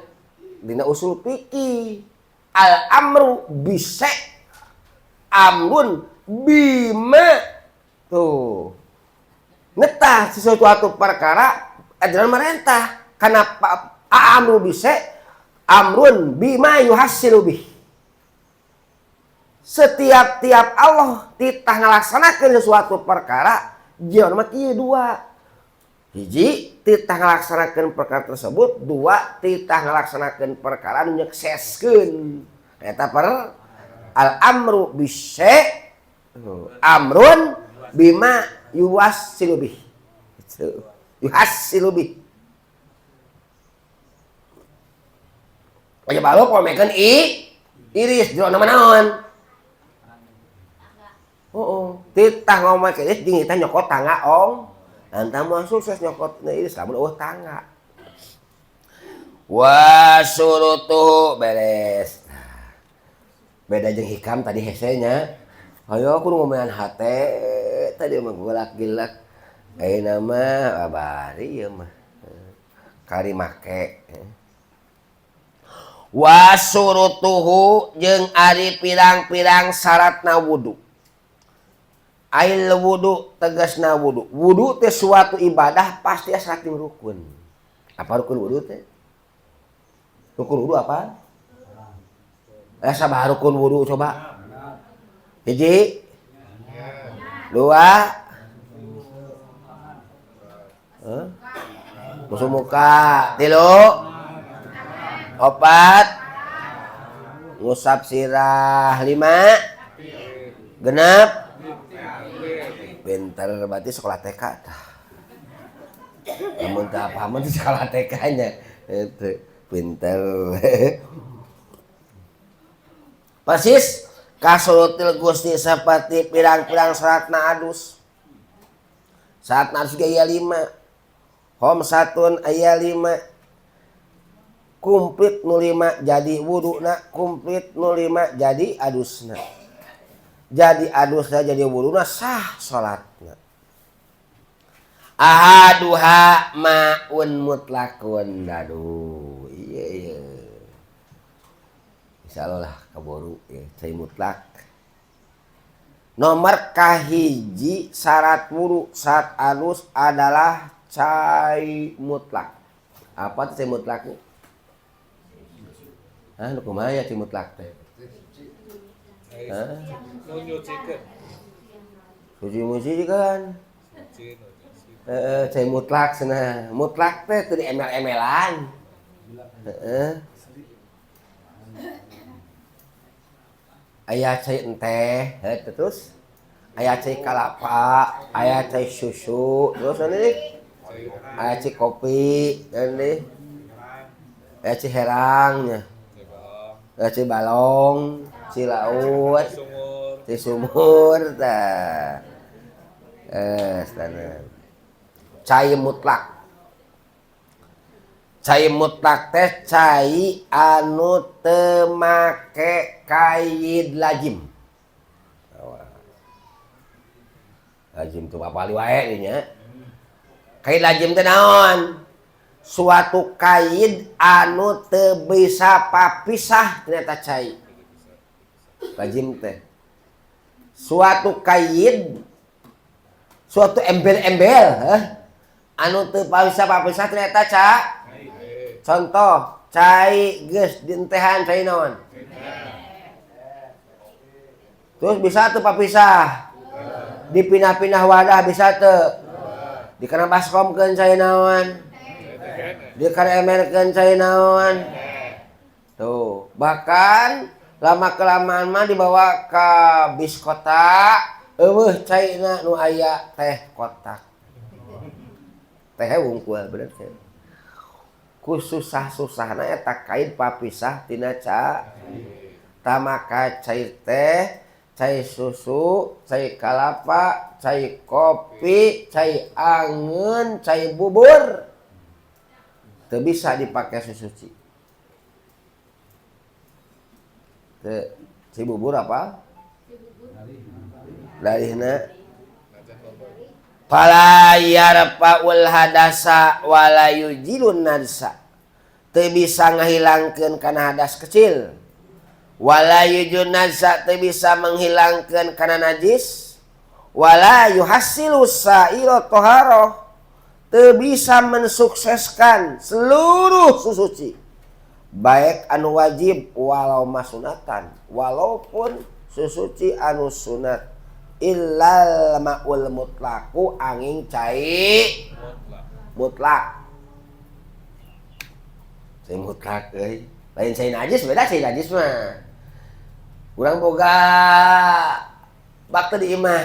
dina usul fikih al amru bise amrun bima tuh. Ngetah sesuatu perkara adalah merentah karena amru bise amrun bima yuhassilu bih. Setiap-tiap Allah titah ngalaksanakeun sesuatu perkara jeung mah kieu dua. Hiji titah ngalaksanakeun perkara tersebut, dua titah ngalaksanakeun perkara nu nyekseskeun. Eta per al amru bise amrun bima yuwassilu bih. Yuhassilu bih. Aja baru pomekeun iris jero nama naon? Oh, titah ngomong iris jeung kita nyokot tangga ong. Antah moal sukses nyokot iris lamun eueuh tangga. Wa surutuhu beres. Beda jeung hikam tadi hesenya. Ayo aku ngomean hate tadi mah golak-gilak. Ayeuna mah abari ieu mah. Kari make. Wa surutuhu jeung ari pirang-pirang syaratna wudu. Ail wudu tegasna wudu. Wudu teh suatu ibadah pasti syarat rukun. Apa rukun wudu teh? Rukun wudu apa? Sabar rukun wudu coba. Hiji, dua, musuh muka, tilu, opat, ngusap sirah, lima, genep, pinter berarti sekolah TK tah. Namun tak apa-apa di sekolah TK-nya itu pinter. Persis kasurutil gusti seperti pirang-pirang syaratna adus. Syaratna adus ge aya 5. Homsatun aya 5. Komplit nu 5 jadi wuduna, komplit nu 5 jadi adusna. Jadi adusna jadi wuduna sah salatna. Ahaduha ma'un mutlakun. Aduh, iya iya. Insyaallah lah kaboru ya, cai mutlak. Nomor kahiji syarat wudu saat adus adalah cai mutlak. Apa tuh cai mutlak? Hah, nu kumaha ya cai mutlak teh? Hah? Suci muci kan. Cai mutlak cenah. Mutlak teh teu diemel-emelan. Heeh. Aya cai enteh, heuh terus aya cai kalapa, aya cai susu, terus ini aya cai kopi, ini aya cai herang, aya cai balong, cai laut, cai sumur, tah. Cai mutlak. Cai mutlak teh cai anu teu make kaid lajim. Lajim tuh apa wae nya. Kaid lajim teh naon? Suatu kaid anu teu bisa papisah ternyata cai. Lajim teh. Suatu kaid, suatu embel-embel, anu teu bisa papisah ternyata cai. Contoh, cai geus dientehan cai naon? Terus bisa tuh papisah. Dipindah-pindah wadah bisa tuh. Dikena baskomkeun cai naon. Dikena emerkeun cai naon. Tuh, bahkan lama kelamaan mah dibawa ke bis kota, eueuh caina nu aya teh kotak. Teh wungkul bener teh. Ku susah-susahna eta kain papisah tina tamaka cai teh, cai susu, cai kalapa, cai kopi, cai angeun, cai bubur. Teu bisa dipake susuci. Teu cai bubur apa? Dalihna fala yarfa'ul hadasa wala yujilun najsa. Teu bisa ngahilangkeun kana hadas kecil. Wala yujun najsa teu bisa menghilangkeun kana najis. Wala yuhassilu sa'ira taharah. Teu bisa mensukseskan seluruh susuci. Baik anu wajib walau masunatan, walaupun susuci anu sunat. Illal ma'ul mutlaku angin cai mutlak. Cai mutlak euy. Lain cai najis beda cai najis mah. Urang boga bak teh di imah.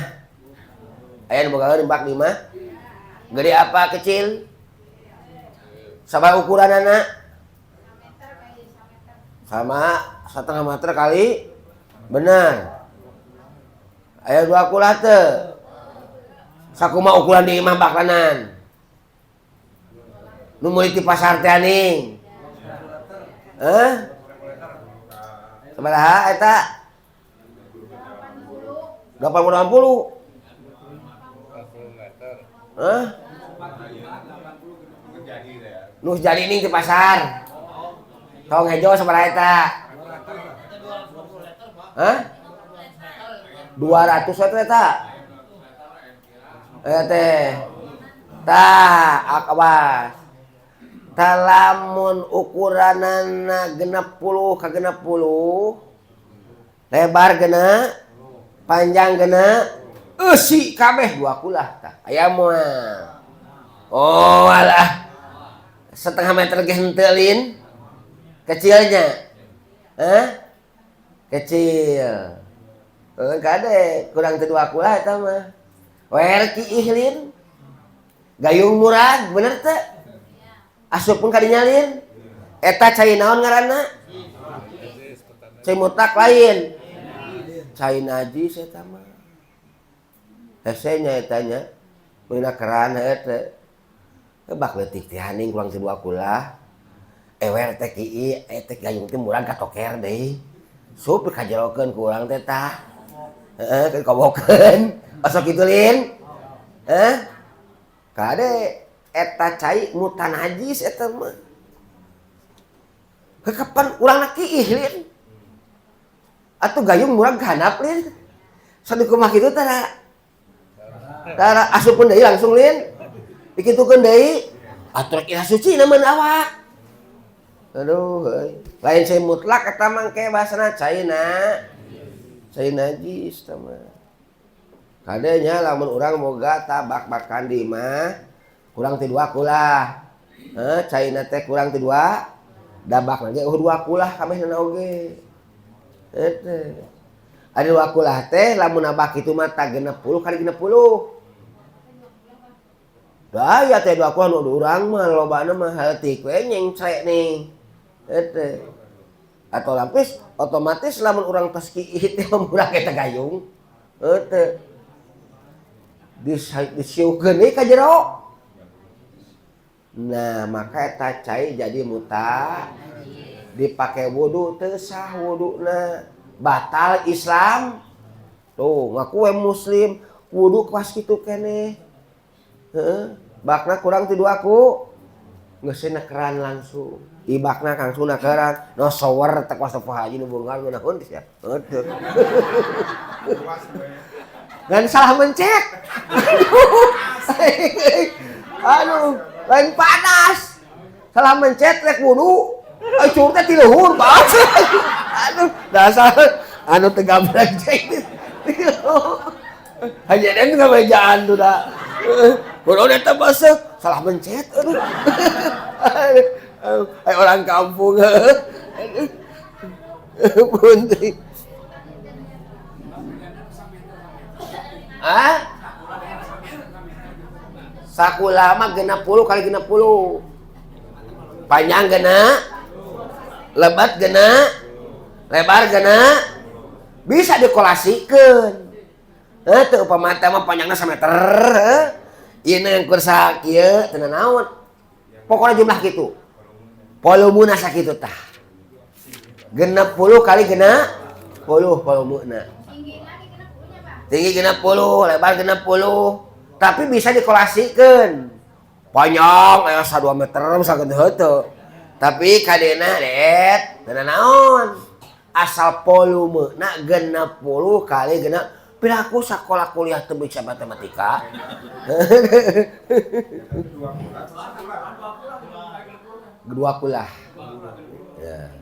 Aya nu boga bak di imah? Gede apa kecil? Sabaraha ukuranana? Sama setengah meter kali. Benar. Aya dua kulah teu. Sakumaha ukuran di imah bakanan? Nu meuli ti pasar teh aning. Hah? Sabaraha eta? 80. Hah? Nu jadi ning di pasar. Tong hejo sabaraha eta? Hah? 200 eta eta. Teh. Tah, awas. Talamun ukuranana 60 ka 60. Lebar genep, panjang genep, eusi kabeh dua kulah tah. Aya moal. Oh alah. Setengah meter ge henteu lin. Kecilnya. Hah? Kecil. Kade kurang teu dua kulah eta mah. Wer kiih lin. Gayung murag bener teu? Asup pun kadinya lin. Eta cai naon ngaranna? Cai mutlak lain. Cai najis eta mah. Hese nya eta nya. Meuna keran heuh teh. Bak leutik teh haning kurang teu dua kulah. Ewer teh kiih, teh gayung teh murag katoker deui. Sup kajerokeun ku urang teh tah. Heeh, keur kobokeun. Osok kitu lin. Heh. Kade eta cai mutanajis eta mah. Kapan urang kiih lin. Atuh gayung murag handap lin. Sadukumaha kitu tara. Tara asupkeun deui langsung lin. Dikitukeun deui. Atuh rek suci namun awak. Aduh heuy. Lain cai mutlak eta mah ke bahasana caina. Cai najis eta mah. Kadenya lamun urang boga tabak-bakan di imah kurang ti dua kulah. Heuh, caina teh kurang ti dua. Dabak lagi eueuh dua kulah kabehna oge. Eta. Ari dua kulah teh lamun nabak kitu mah ta 60 kali 60. Da aya teh dua kulah nu urang mah lobana mah heutik we nyengcrek nih. Eta. Atau lapis otomatis lamun urang tos kiih teh murah eta gayung. Eta. Disiukeun deui ka jero. Nah, maka eta cai jadi muta dipake wudu teu sah wuduna. Batal Islam. Tuh, ngaku we muslim, wudu pas kitu keneh. Heeh, bakna kurang ti dua ku. Geus nekeran langsung. Ibakna langsung nekeran. No shower teh kuasa poho haji nu beunghar ngeunaheun geus ya. Heuh. Dan salah mencet. Aduh, lain panas. Salah mencet rek wudu. Ai cur teh ti luhur, Pak. Aduh, dasar anu teu gabrek cek. Hanya dan ngabejaan tuh dah. Kunaon eta baseuh salah mencet aduh. Ai orang kampung. Punting. Ah? Sakula mah 60 kali 60. Panjang genep, lebat genep, lebar genep, bisa dikolasikeun. Teu upama teh mah panjangna sameter, ieu na ngukur sakieu teu naon. Pokona jumlah kitu. Volumena sakitu tah. 60 kali 60 volumena. Tinggi 60, lebar 60. Tapi bisa dikolasikeun. Panjang aya 2 meter misalkan heuteut. Tapi kadena det teu naon. Asal volumena 60 kali genep. Piraku sakola kuliah teu bisa matematika. Dua kulah. Ya.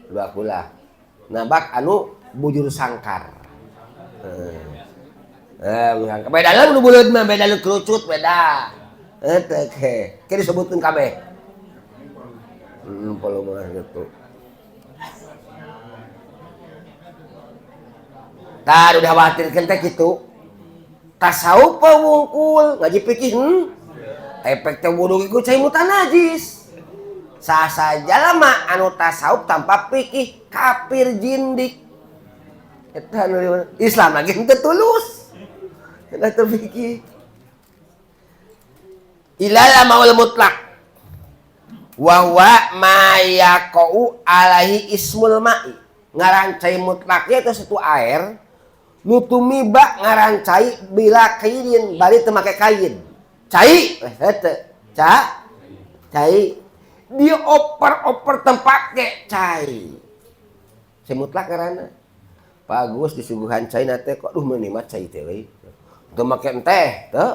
Dua kulah. Nah, bak anu bujur sangkar. Beda nu buleud mah, beda nu kerucut beda. Teh ke. Ke disebutkeun kabeh. Volume gitu. Tah udah khawatirkeun teh kitu. Tasawuf wungkul ngaji fikih efek teh wudu iku cai mutanajis. Sah saja lama anu tasawuf tanpa fikih kafir jindik. Eta anu Islam lagi henteu tulus. Eta teu fikih. Ilal maul mutlak. Wa huwa ma yaqau alaihi ismul ma'i. Ngaran cai mutlaknya itu satu air nu tumiba ngaran cai bila kainin bari teu make kain. Cai henteu. Ca cai dioper-oper tempat ge cai. Cai mutlak ngaranna. Bagus disuguhan cai na teh kok duh meuni mah cai teh euy. Teu make teh teu.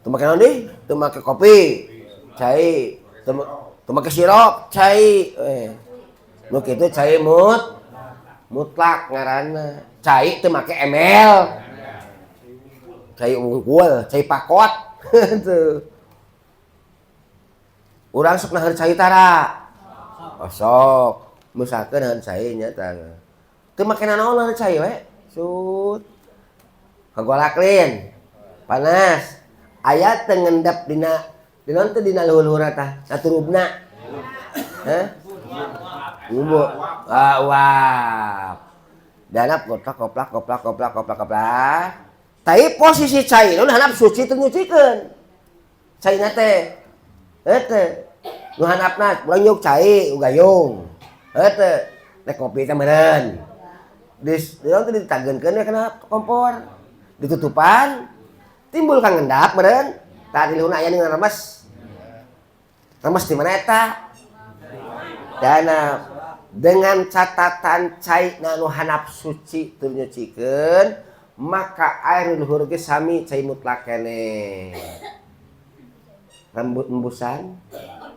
Teu make naon deui? Teu make kopi. Cai. Teu make sirup, cai. Nu kitu cai mutlak ngaranna. Cai teu make ml. Cai unggul, cai pakot. Tuh. Urang sok nahan cai tara. Oh, sok. Misalkeun nahan cai nya tah. Teu make nanaon nahan cai we. Sut. Kagolaklin. Panas. Aya teu ngendap dina dina teh dina luhur-luhurna tah, naturubna. Hah? Umbu. Ah, uap. Danap koplak koplak koplak koplak koplak koplak. Tapi posisi cai nu hanap suci teu nyucikeun. Caina teh. Heuh. Nu hanapna ulah nyuk cai ugayung. Heuh. Nek kopi teh meureun. Dis dieu teh ditageunkeun we kana kompor. Ditutupan timbul kang ngendap meureun. Tah di luhurna aya nu remes. Remes di mana eta? Dana dengan catatan cai nu hanap suci tur nyucikeun maka air luhur ge sami cai mutlak keneh. Rambut embusan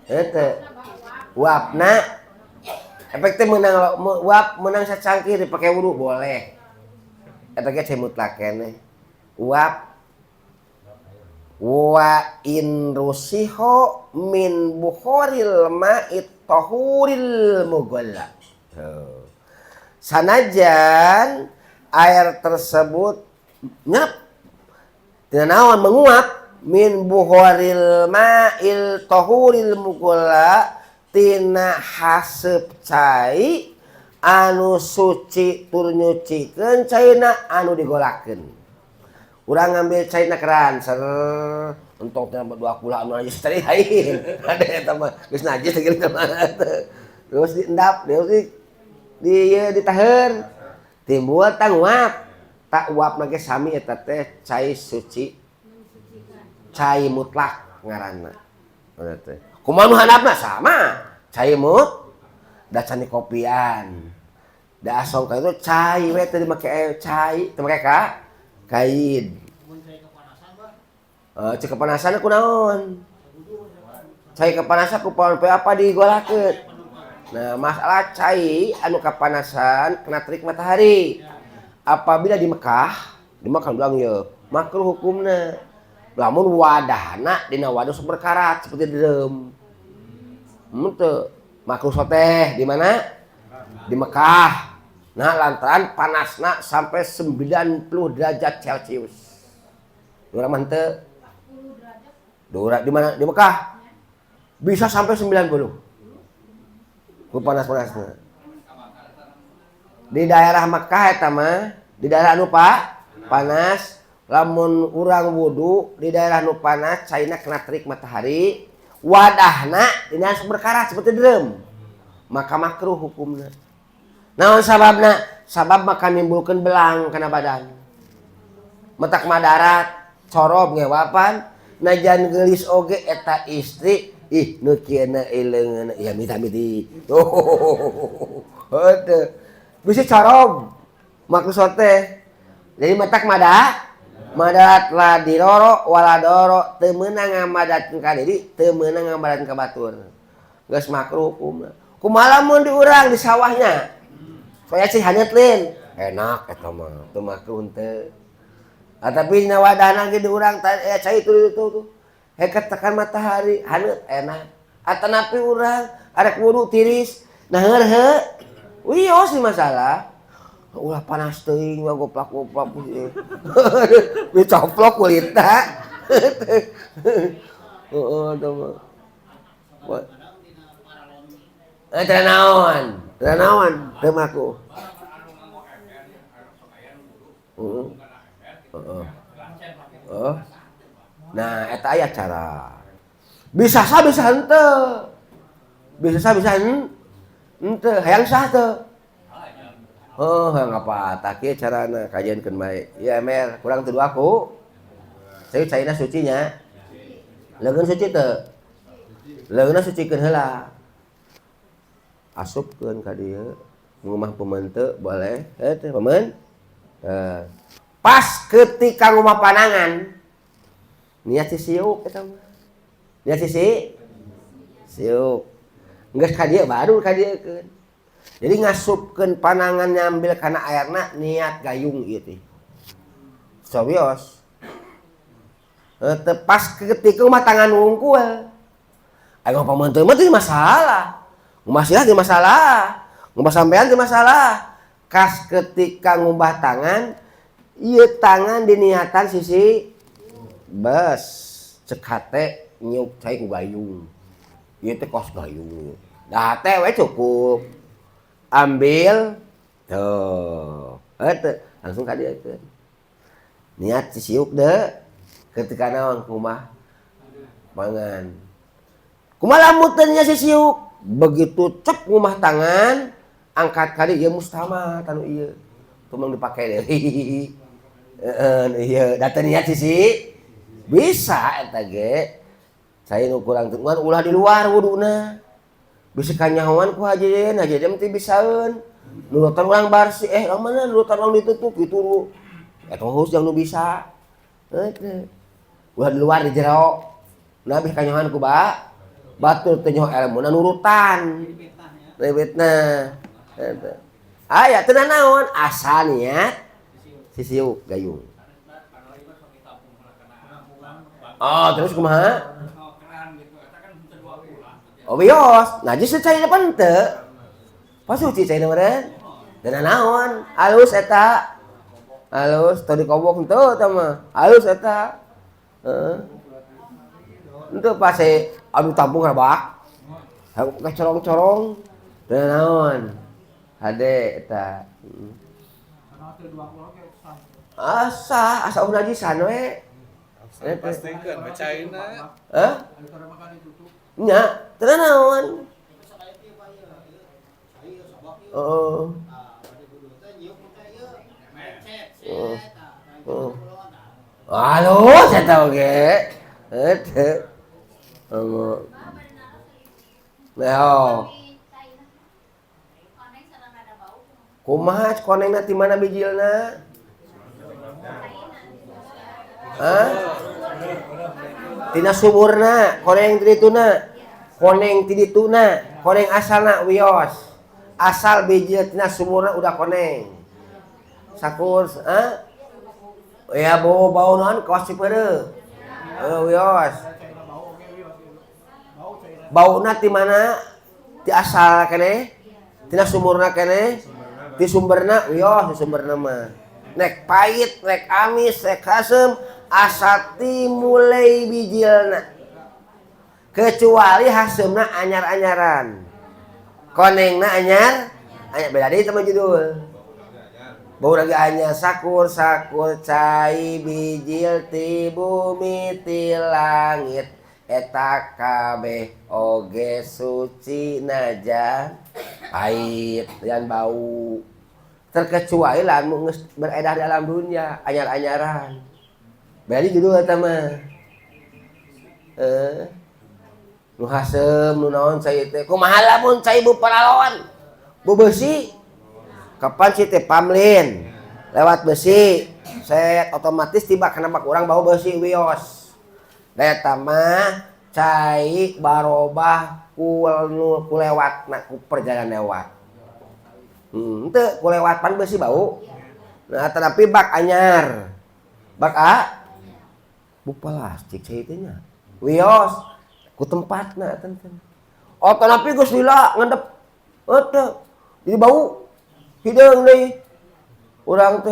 heuh uapna efek teh meunang uap meunang sacangkir dipake wudu boleh. Eta ge cai mutlak keneh. Uap wa in rusiho min bukhoril ma'it tahuril mughalla. Sanajan air tersebut nyap tina naon menguap min bukhoril ma'il tahuril mughalla tina haseup cai anu suci tur nyucikeun caina anu digolakeun. Urang ngambil caina keran ser entong teh dua kula anu najis tadi lain. Ada eta mah geus najis teh kitu mah. Terus diendap, terus di ieu ditaheun. Timbul tah nguap. Tak uap mah ge sami eta teh cai suci. Cai mutlak ngaranna. Eta teh. Kumaha nu handapna sama. Cai mut da can dikopian. Da asong ka itu cai we teh dimake cai, teu make ka kain. Cai kepanasan ku naon? Cai kepanasan ku paon apa digolakeun? Nah, masalah cai anu kepanasan kena terik matahari. Apabila di Mekah bilang ya makruh hukumna. Lamun wadahna dina wadah sok berkarat seperti drum. Teu makruh soteh di mana? Di Mekah. Nah lantaran panasna sampai 90 derajat Celcius. Urang mah henteu. Dura di mana? Di Mekah. Bisa sampai 90. Ku panas-panasna. Di daerah Mekah eta mah, di daerah anu panas, lamun urang wudu di daerah nu panas, caina kena terik matahari, wadahna dina berkarat seperti drum. Maka makruh hukumna. Naon sababna? Sabab maka nimbulkeun belang kana badan. Matak madarat, corob ngewapan, najan geulis oge eta istri, ih nu kieuna ileungeun ya mita-miti. Oh, heuh. Bisa corob maksud teh. Jadi matak madarat la diroro wala doro teu meunang ngamadatkeun ka diri, teu meunang ngamadatkeun ka batur. Geus makruh hukumna. Kumaha lamun di urang di sawahnya? Soalnya sih hanyut lin. Enak eta mah, teu makruh henteu. Ah, tapi dina wadahna ge di urang cai itu tuh. Heket tekan matahari, haneut enak. Atanapi urang arek wudu tiris, nah heuh. Wios sih masalah. Ulah panas teuing mah goplak-goplak. Dicoplok kulitna. Heeh teu mah. Teu naon? Teu naon? Teu makruh. Heeh. Heeh. Heeh. Nah, eta aya cara. Bisa sah bisa henteu. Bisa sah bisa henteu, hayang sah teu. Oh, hayang apa tah kieu carana kajiankeun bae. Ieu MR kurang teu aku. Saya caina sucinya. Leungeun suci teu? Leungeunna sucikeun heula. Asupkeun ka dieu. Ngumah pemente boleh. Teh pemen. Pas ketika ngumah panangan niat si siuk eta mah. Niat si siuk. Geus ka dieu baru ka dieukeun. Jadi ngasupkeun panangan nyambil kana airna niat gayung ieu teh. Sawios. Teu pas ketika mah tangan wungkul. Ayo pamenteu mah teu masalah. Ngumah siah teu masalah. Ngumah sampean teu masalah. Kas ketika ngumbah tangan, ieu tangan diniatan sisi bes cek hate nyiuk cai ku gayung. Ieu teh kos gayung. Dah hate we cukup. Ambil tuh. Teu langsung ka dieu. Niat sisiuk deh ketika naon kumaha mangan. Kumaha lamun teu nya sisiuk? Begitu cep ngumah tangan, angkat kali ieu mustama tanu ieu. Tumang dipake deui. Heeh, ieu da teu niat sisi bisa eta ge. Saya nu kurang teu ulah di luar wuduna. Bisa kanyahoan ku haji haji teh bisaeun. Nurutan urang barsih, mana nurutan urang ditutup gitu. Eta khusus yang nu bisa. Heuh. Ulah di luar di jero. Nah bisa kanyahoan ku ba. Batur teu nyaho elmuna nurutan. Ribetna. Eta. Aya teu naon asal niat sisiuk gayung. Oh, terus kumaha? Oh, bios, najis teh caina pan teu. Pas suci caina meureun. Teu naon, alus eta. Alus teu dikobok henteu eta mah. Alus eta. Heeh. Henteu pase anu tampung rebak. Kacorong-corong. Teu naon. Hade eta. Asa, asa najisan we. Pastikeun we caina. Hah? Nya, teu naon. Heeh. Heeh. Halus eta oge. Heuh. Heeh. Nah, kumaha konengna ti mana bijilna? Hah? Tina sumurna, koneng ti dituna. Koneng ti dituna, koneng asalna wios. Asal bijil tina sumurna udah koneng. Sakur, ah? Ya bau bau naon kawas Cipeureuh. Heuh wios. Bauna ti mana? Ti asal keneh? Tina sumurna keneh? Ti sumberna wios, ti sumberna mah. Nek pahit, nek amis, nek haseum, asa ti mulai bijilna. Kecuali haseumna anyar-anyaran. Konengna anyar, anyar beda deui teh judul. Bau lagi anyar sakur sakur cai bijil ti bumi ti langit eta kabeh oge suci najan pahit dan bau, terkecuali lamun geus beredar dalam dunia anyar-anyaran. Berarti judul eta mah nu haseum nu naon cai teh kumaha lamun cai bu paralon bu beusi kapan sih teh pamlin lewat besi set otomatis tiba kana bak urang bau besi wios. Eta mah cai barobah ku lewatna ku perjalanan lewat. Teu ku lewat pan besi bau. Nah, tetapi bak anyar. Bak a bu plastik cai teh nya. Wios ku tempatna tenten. Oh, tapi geus lila ngendep. Teu. Jadi bau hideung deui. Urang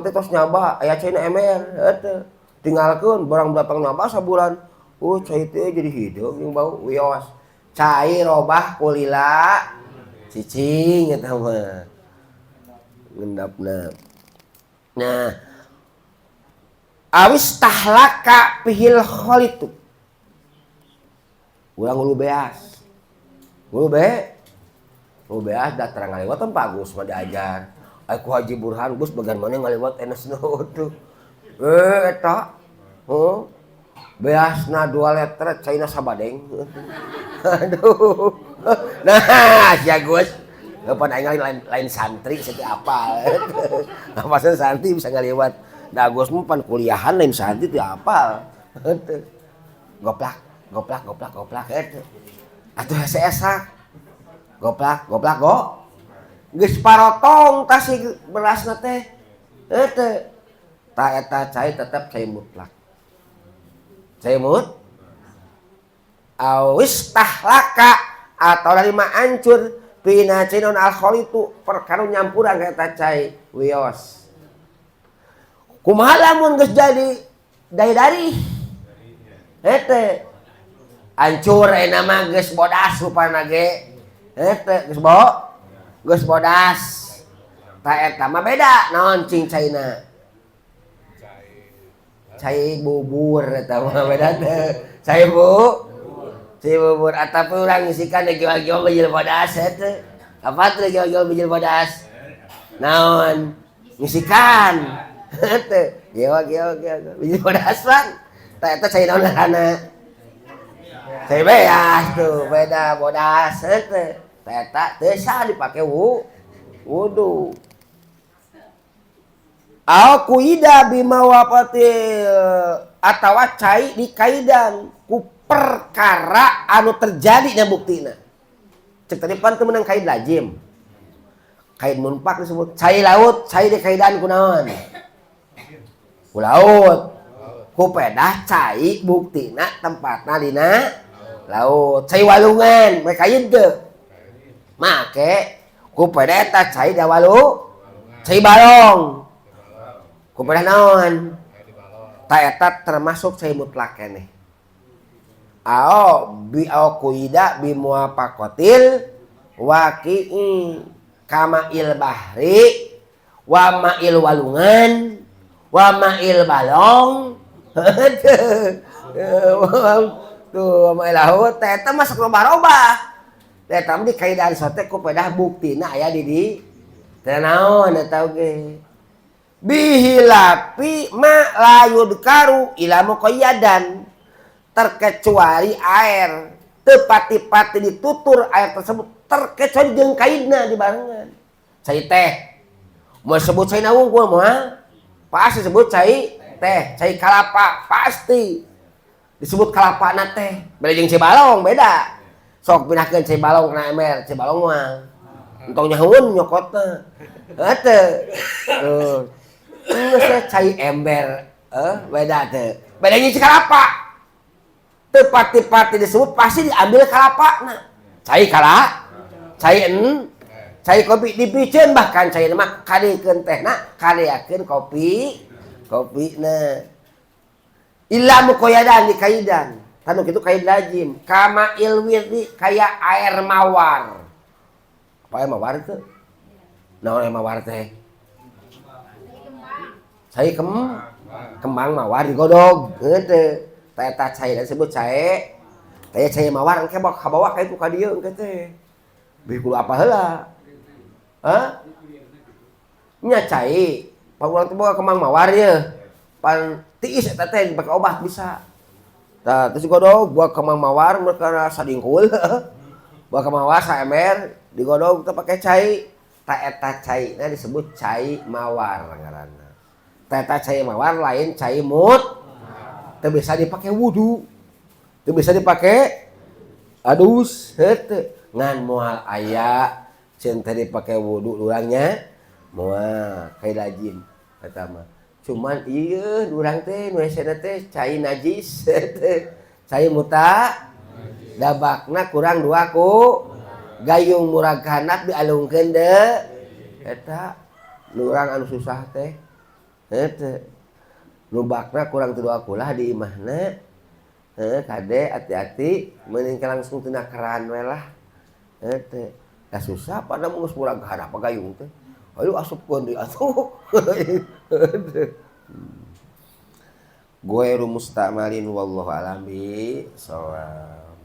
teh tos nyaba aya caina ember teu. Tinggalkeun barang datang nambah sabulan. Cai teh jadi hideung jeung bau wios. Cai robah kulila cicing eta mah. Ngendapna. Nah, awis tahlaka pihil kholitu. Urang ngulu beas. Ngulu be. Ngulu beas datang ngaliwat kan Pak Gus mah diajar. Ai ku Haji Burhan Gus bagian mana ngaliwat enesna tuh. Eta. Heuh. Beasna 2 liter caina sabadeng. Aduh. Nah, sia Gus. Pan aing lain santri saeutik apal. Apa santri bisa ngaliwat. Da Gus mah pan kuliahan lain santri teu apal. Goplak, goplak, goplak, goplak eta. Atuh hese esak. Goplak, goplak, go. Geus parotong tah si berasna teh. Heuh. Ta eta cai tetep cai mutlak. Cai mut awis tahlaka atau dari ma ancur pina cinon al kholitu perkara nyampuran eta cai wios. Kumaha lamun geus jadi dari-dari? Hete. Ancur ayeuna mah geus bodas rupana ge. Hete geus bo. Geus bodas. Ta eta mah beda naon cing caina. Cai bubur eta mah beda teh. Cai bu. Cai bubur ataupun urang ngisikan jual-jual bijil bodas eta. Apa tuh jual-jual bijil bodas? Naon? Ngisikan. Hete. Gewa gewa gewa bijil bodas pan. Ta eta cai naon ngaranna? Cai beas tuh, beda bodas hete. Ta eta teu sah dipake wudu. Au kuida bima wafatil atawa cai dikaidan ku perkara anu terjadi na buktina. Cek tadi pan teu meunang kaid lazim. Kaid munpak disebut cai laut, cai dikaidan ku naon? Ku laut. Ku pedah cai buktina tempatna dina laut. Cai walungan, mereka kaid teu. Make ku pedah eta cai da walu, cai balong. Ku pedah naon? Ta eta termasuk cai mutlak keneh. Ao bi au kuida bi muwafaqatil waqi'i kama il bahri wa ma'il walungan wa ma'il balong. Tuh ma'il laut ta eta masuk robah-robah. Ta eta mah dikaidan sote ku pedah buktina aya di di teu naon eta oge. Bihilapi ma la yudkaru ila muqayyadan, terkecuali air teu pati-pati ditutur air tersebut terkecuali jeung kaidna dibarengan. Cai teh mau sebut cai wungkul moal pasti sebut cai teh, cai kalapa pasti disebut kalapana teh. Beda jeung cai balong beda. Sok pindahkeun cai balong kana ember, cai balong mah. Entong nyahoeun nyokotna. Heuh. Tuh. Geus cai ember, beda teu. Beda nyicik kalapa. Teu pati-pati disebut pasti diambil kalapana. Cai kala, cai en, cai kopi dipiceun bahkan cai mah kadekeun tehna, kadeakeun kopi, kopina. Illa muqayyadan dikaidan. Tanu kitu kaid lazim. Kama ilwirdi kaya air mawar. Apa air mawar teu? Naon air mawar teh? Cai kembang mawar digodog heuh. Eta cai disebut cai. Teh cai mawar engke kabawa ka itu ka dieu engke teh. Beuh kudu apa heula? Hah? Nya cai. Pan urang teh boga kembang mawar ye. Pan tiis eta teh dipake obat bisa. Tah terus digodog buah kembang mawar mereka sadingkul. Buah kembang mawar saember digodog teh pake cai. Tah eta caina disebut cai mawar ngaranna. Tah eta cai mawar lain cai mut. Teu bisa dipake wudu. Teu bisa dipake adus heuh. Ngan moal aya ceun teh dipake wudu urangnya moal kai lazim eta mah. Cuman ieu urang teh nu hesena teh cai najis teh. Cai muta dabakna kurang dua ku gayung murag handap dialungkeun deui eta nu urang anu susah teh heuh. Nu bakna kurang teu dua kulah di imahna. Heuh kade hati-hati meuning langsung tina keran we lah. Heuh teh. Da susah pada geus murag handap gayung teh. Ayo asupkeun deui atuh. Ghairu mustamalin wallahu a'lam bishawab.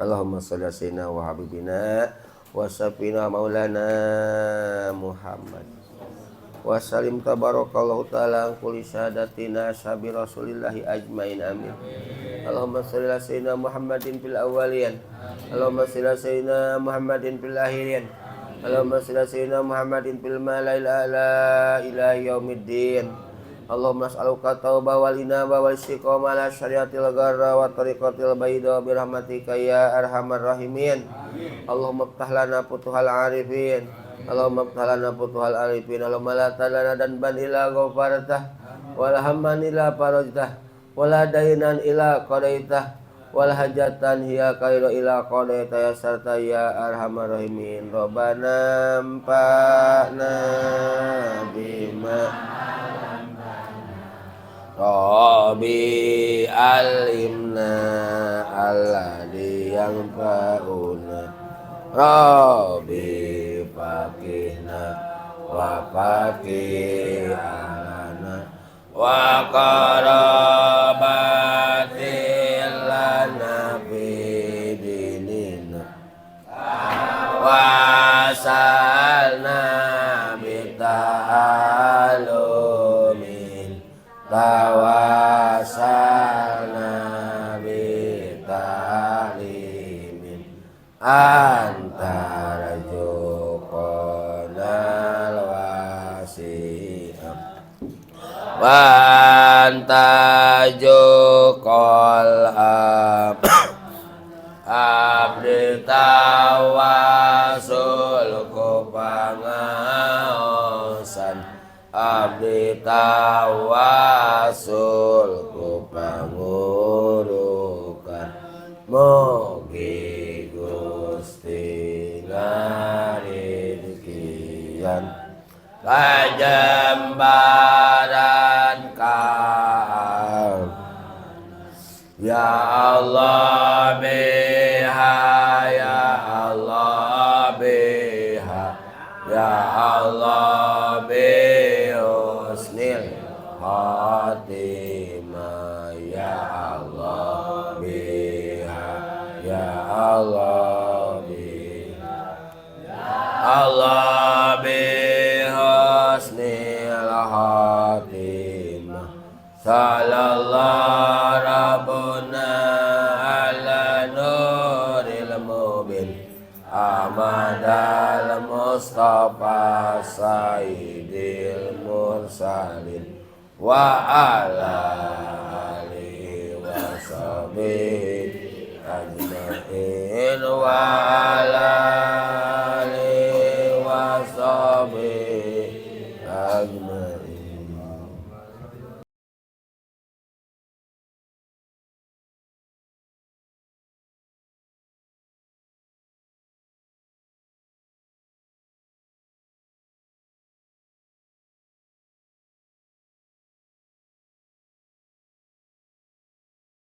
Allahumma shalli ala sayyidina wa habibina wa safina maulana Muhammad. Wa salim tabarakallahu ta'ala an kulli sadatina sabi rasulillahi ajmain amin. Allahumma shalli ala sayyidina Muhammadin fil awwalin. Allahumma shalli ala sayyidina Muhammadin fil akhirin. Allahumma shalli ala sayyidina Muhammadin fil mala'il a'la ila yaumiddin. Allahumma as'aluka tauba wal inaba wal istiqamah ala syariatil gharra wa tariqatil bayda bi rahmatika ya arhamar rahimin. Allahumma ftah lana futuhal arifin. Allahumma ftah lana futuhal arifin. Allahumma la talana danban illa ghafartah wala hamman illa farajtah wala dainan illa qadaitah wala hajatan hiya khairu illa qadaita ya sarta ya arhamar rahimin. Rabbana amfa'na bima Rabbi alimna alladhi yanfa'una Rabbi faqihna wa faqih ahlana wa qarabatil lana fi dinina wa salna bita'alumin tawasalna bita'limin anta rajuqanal wasi'am wa anta juqal abdi tawasul ku pangaosan abdi tawasul ku pangurukan mugi Gusti ngarizkian kajembaran kau ya Allah biha ya Allah biha ya Allah bihusnil khatimah ya Allah biha ya Allah biha Allah bihusnil khatimah sallallahu rabbuna ala nuril mubin Ahmad al-Mustafa Sayyidil Mursalin wa ala alihi wa sahbihi ajma'in wa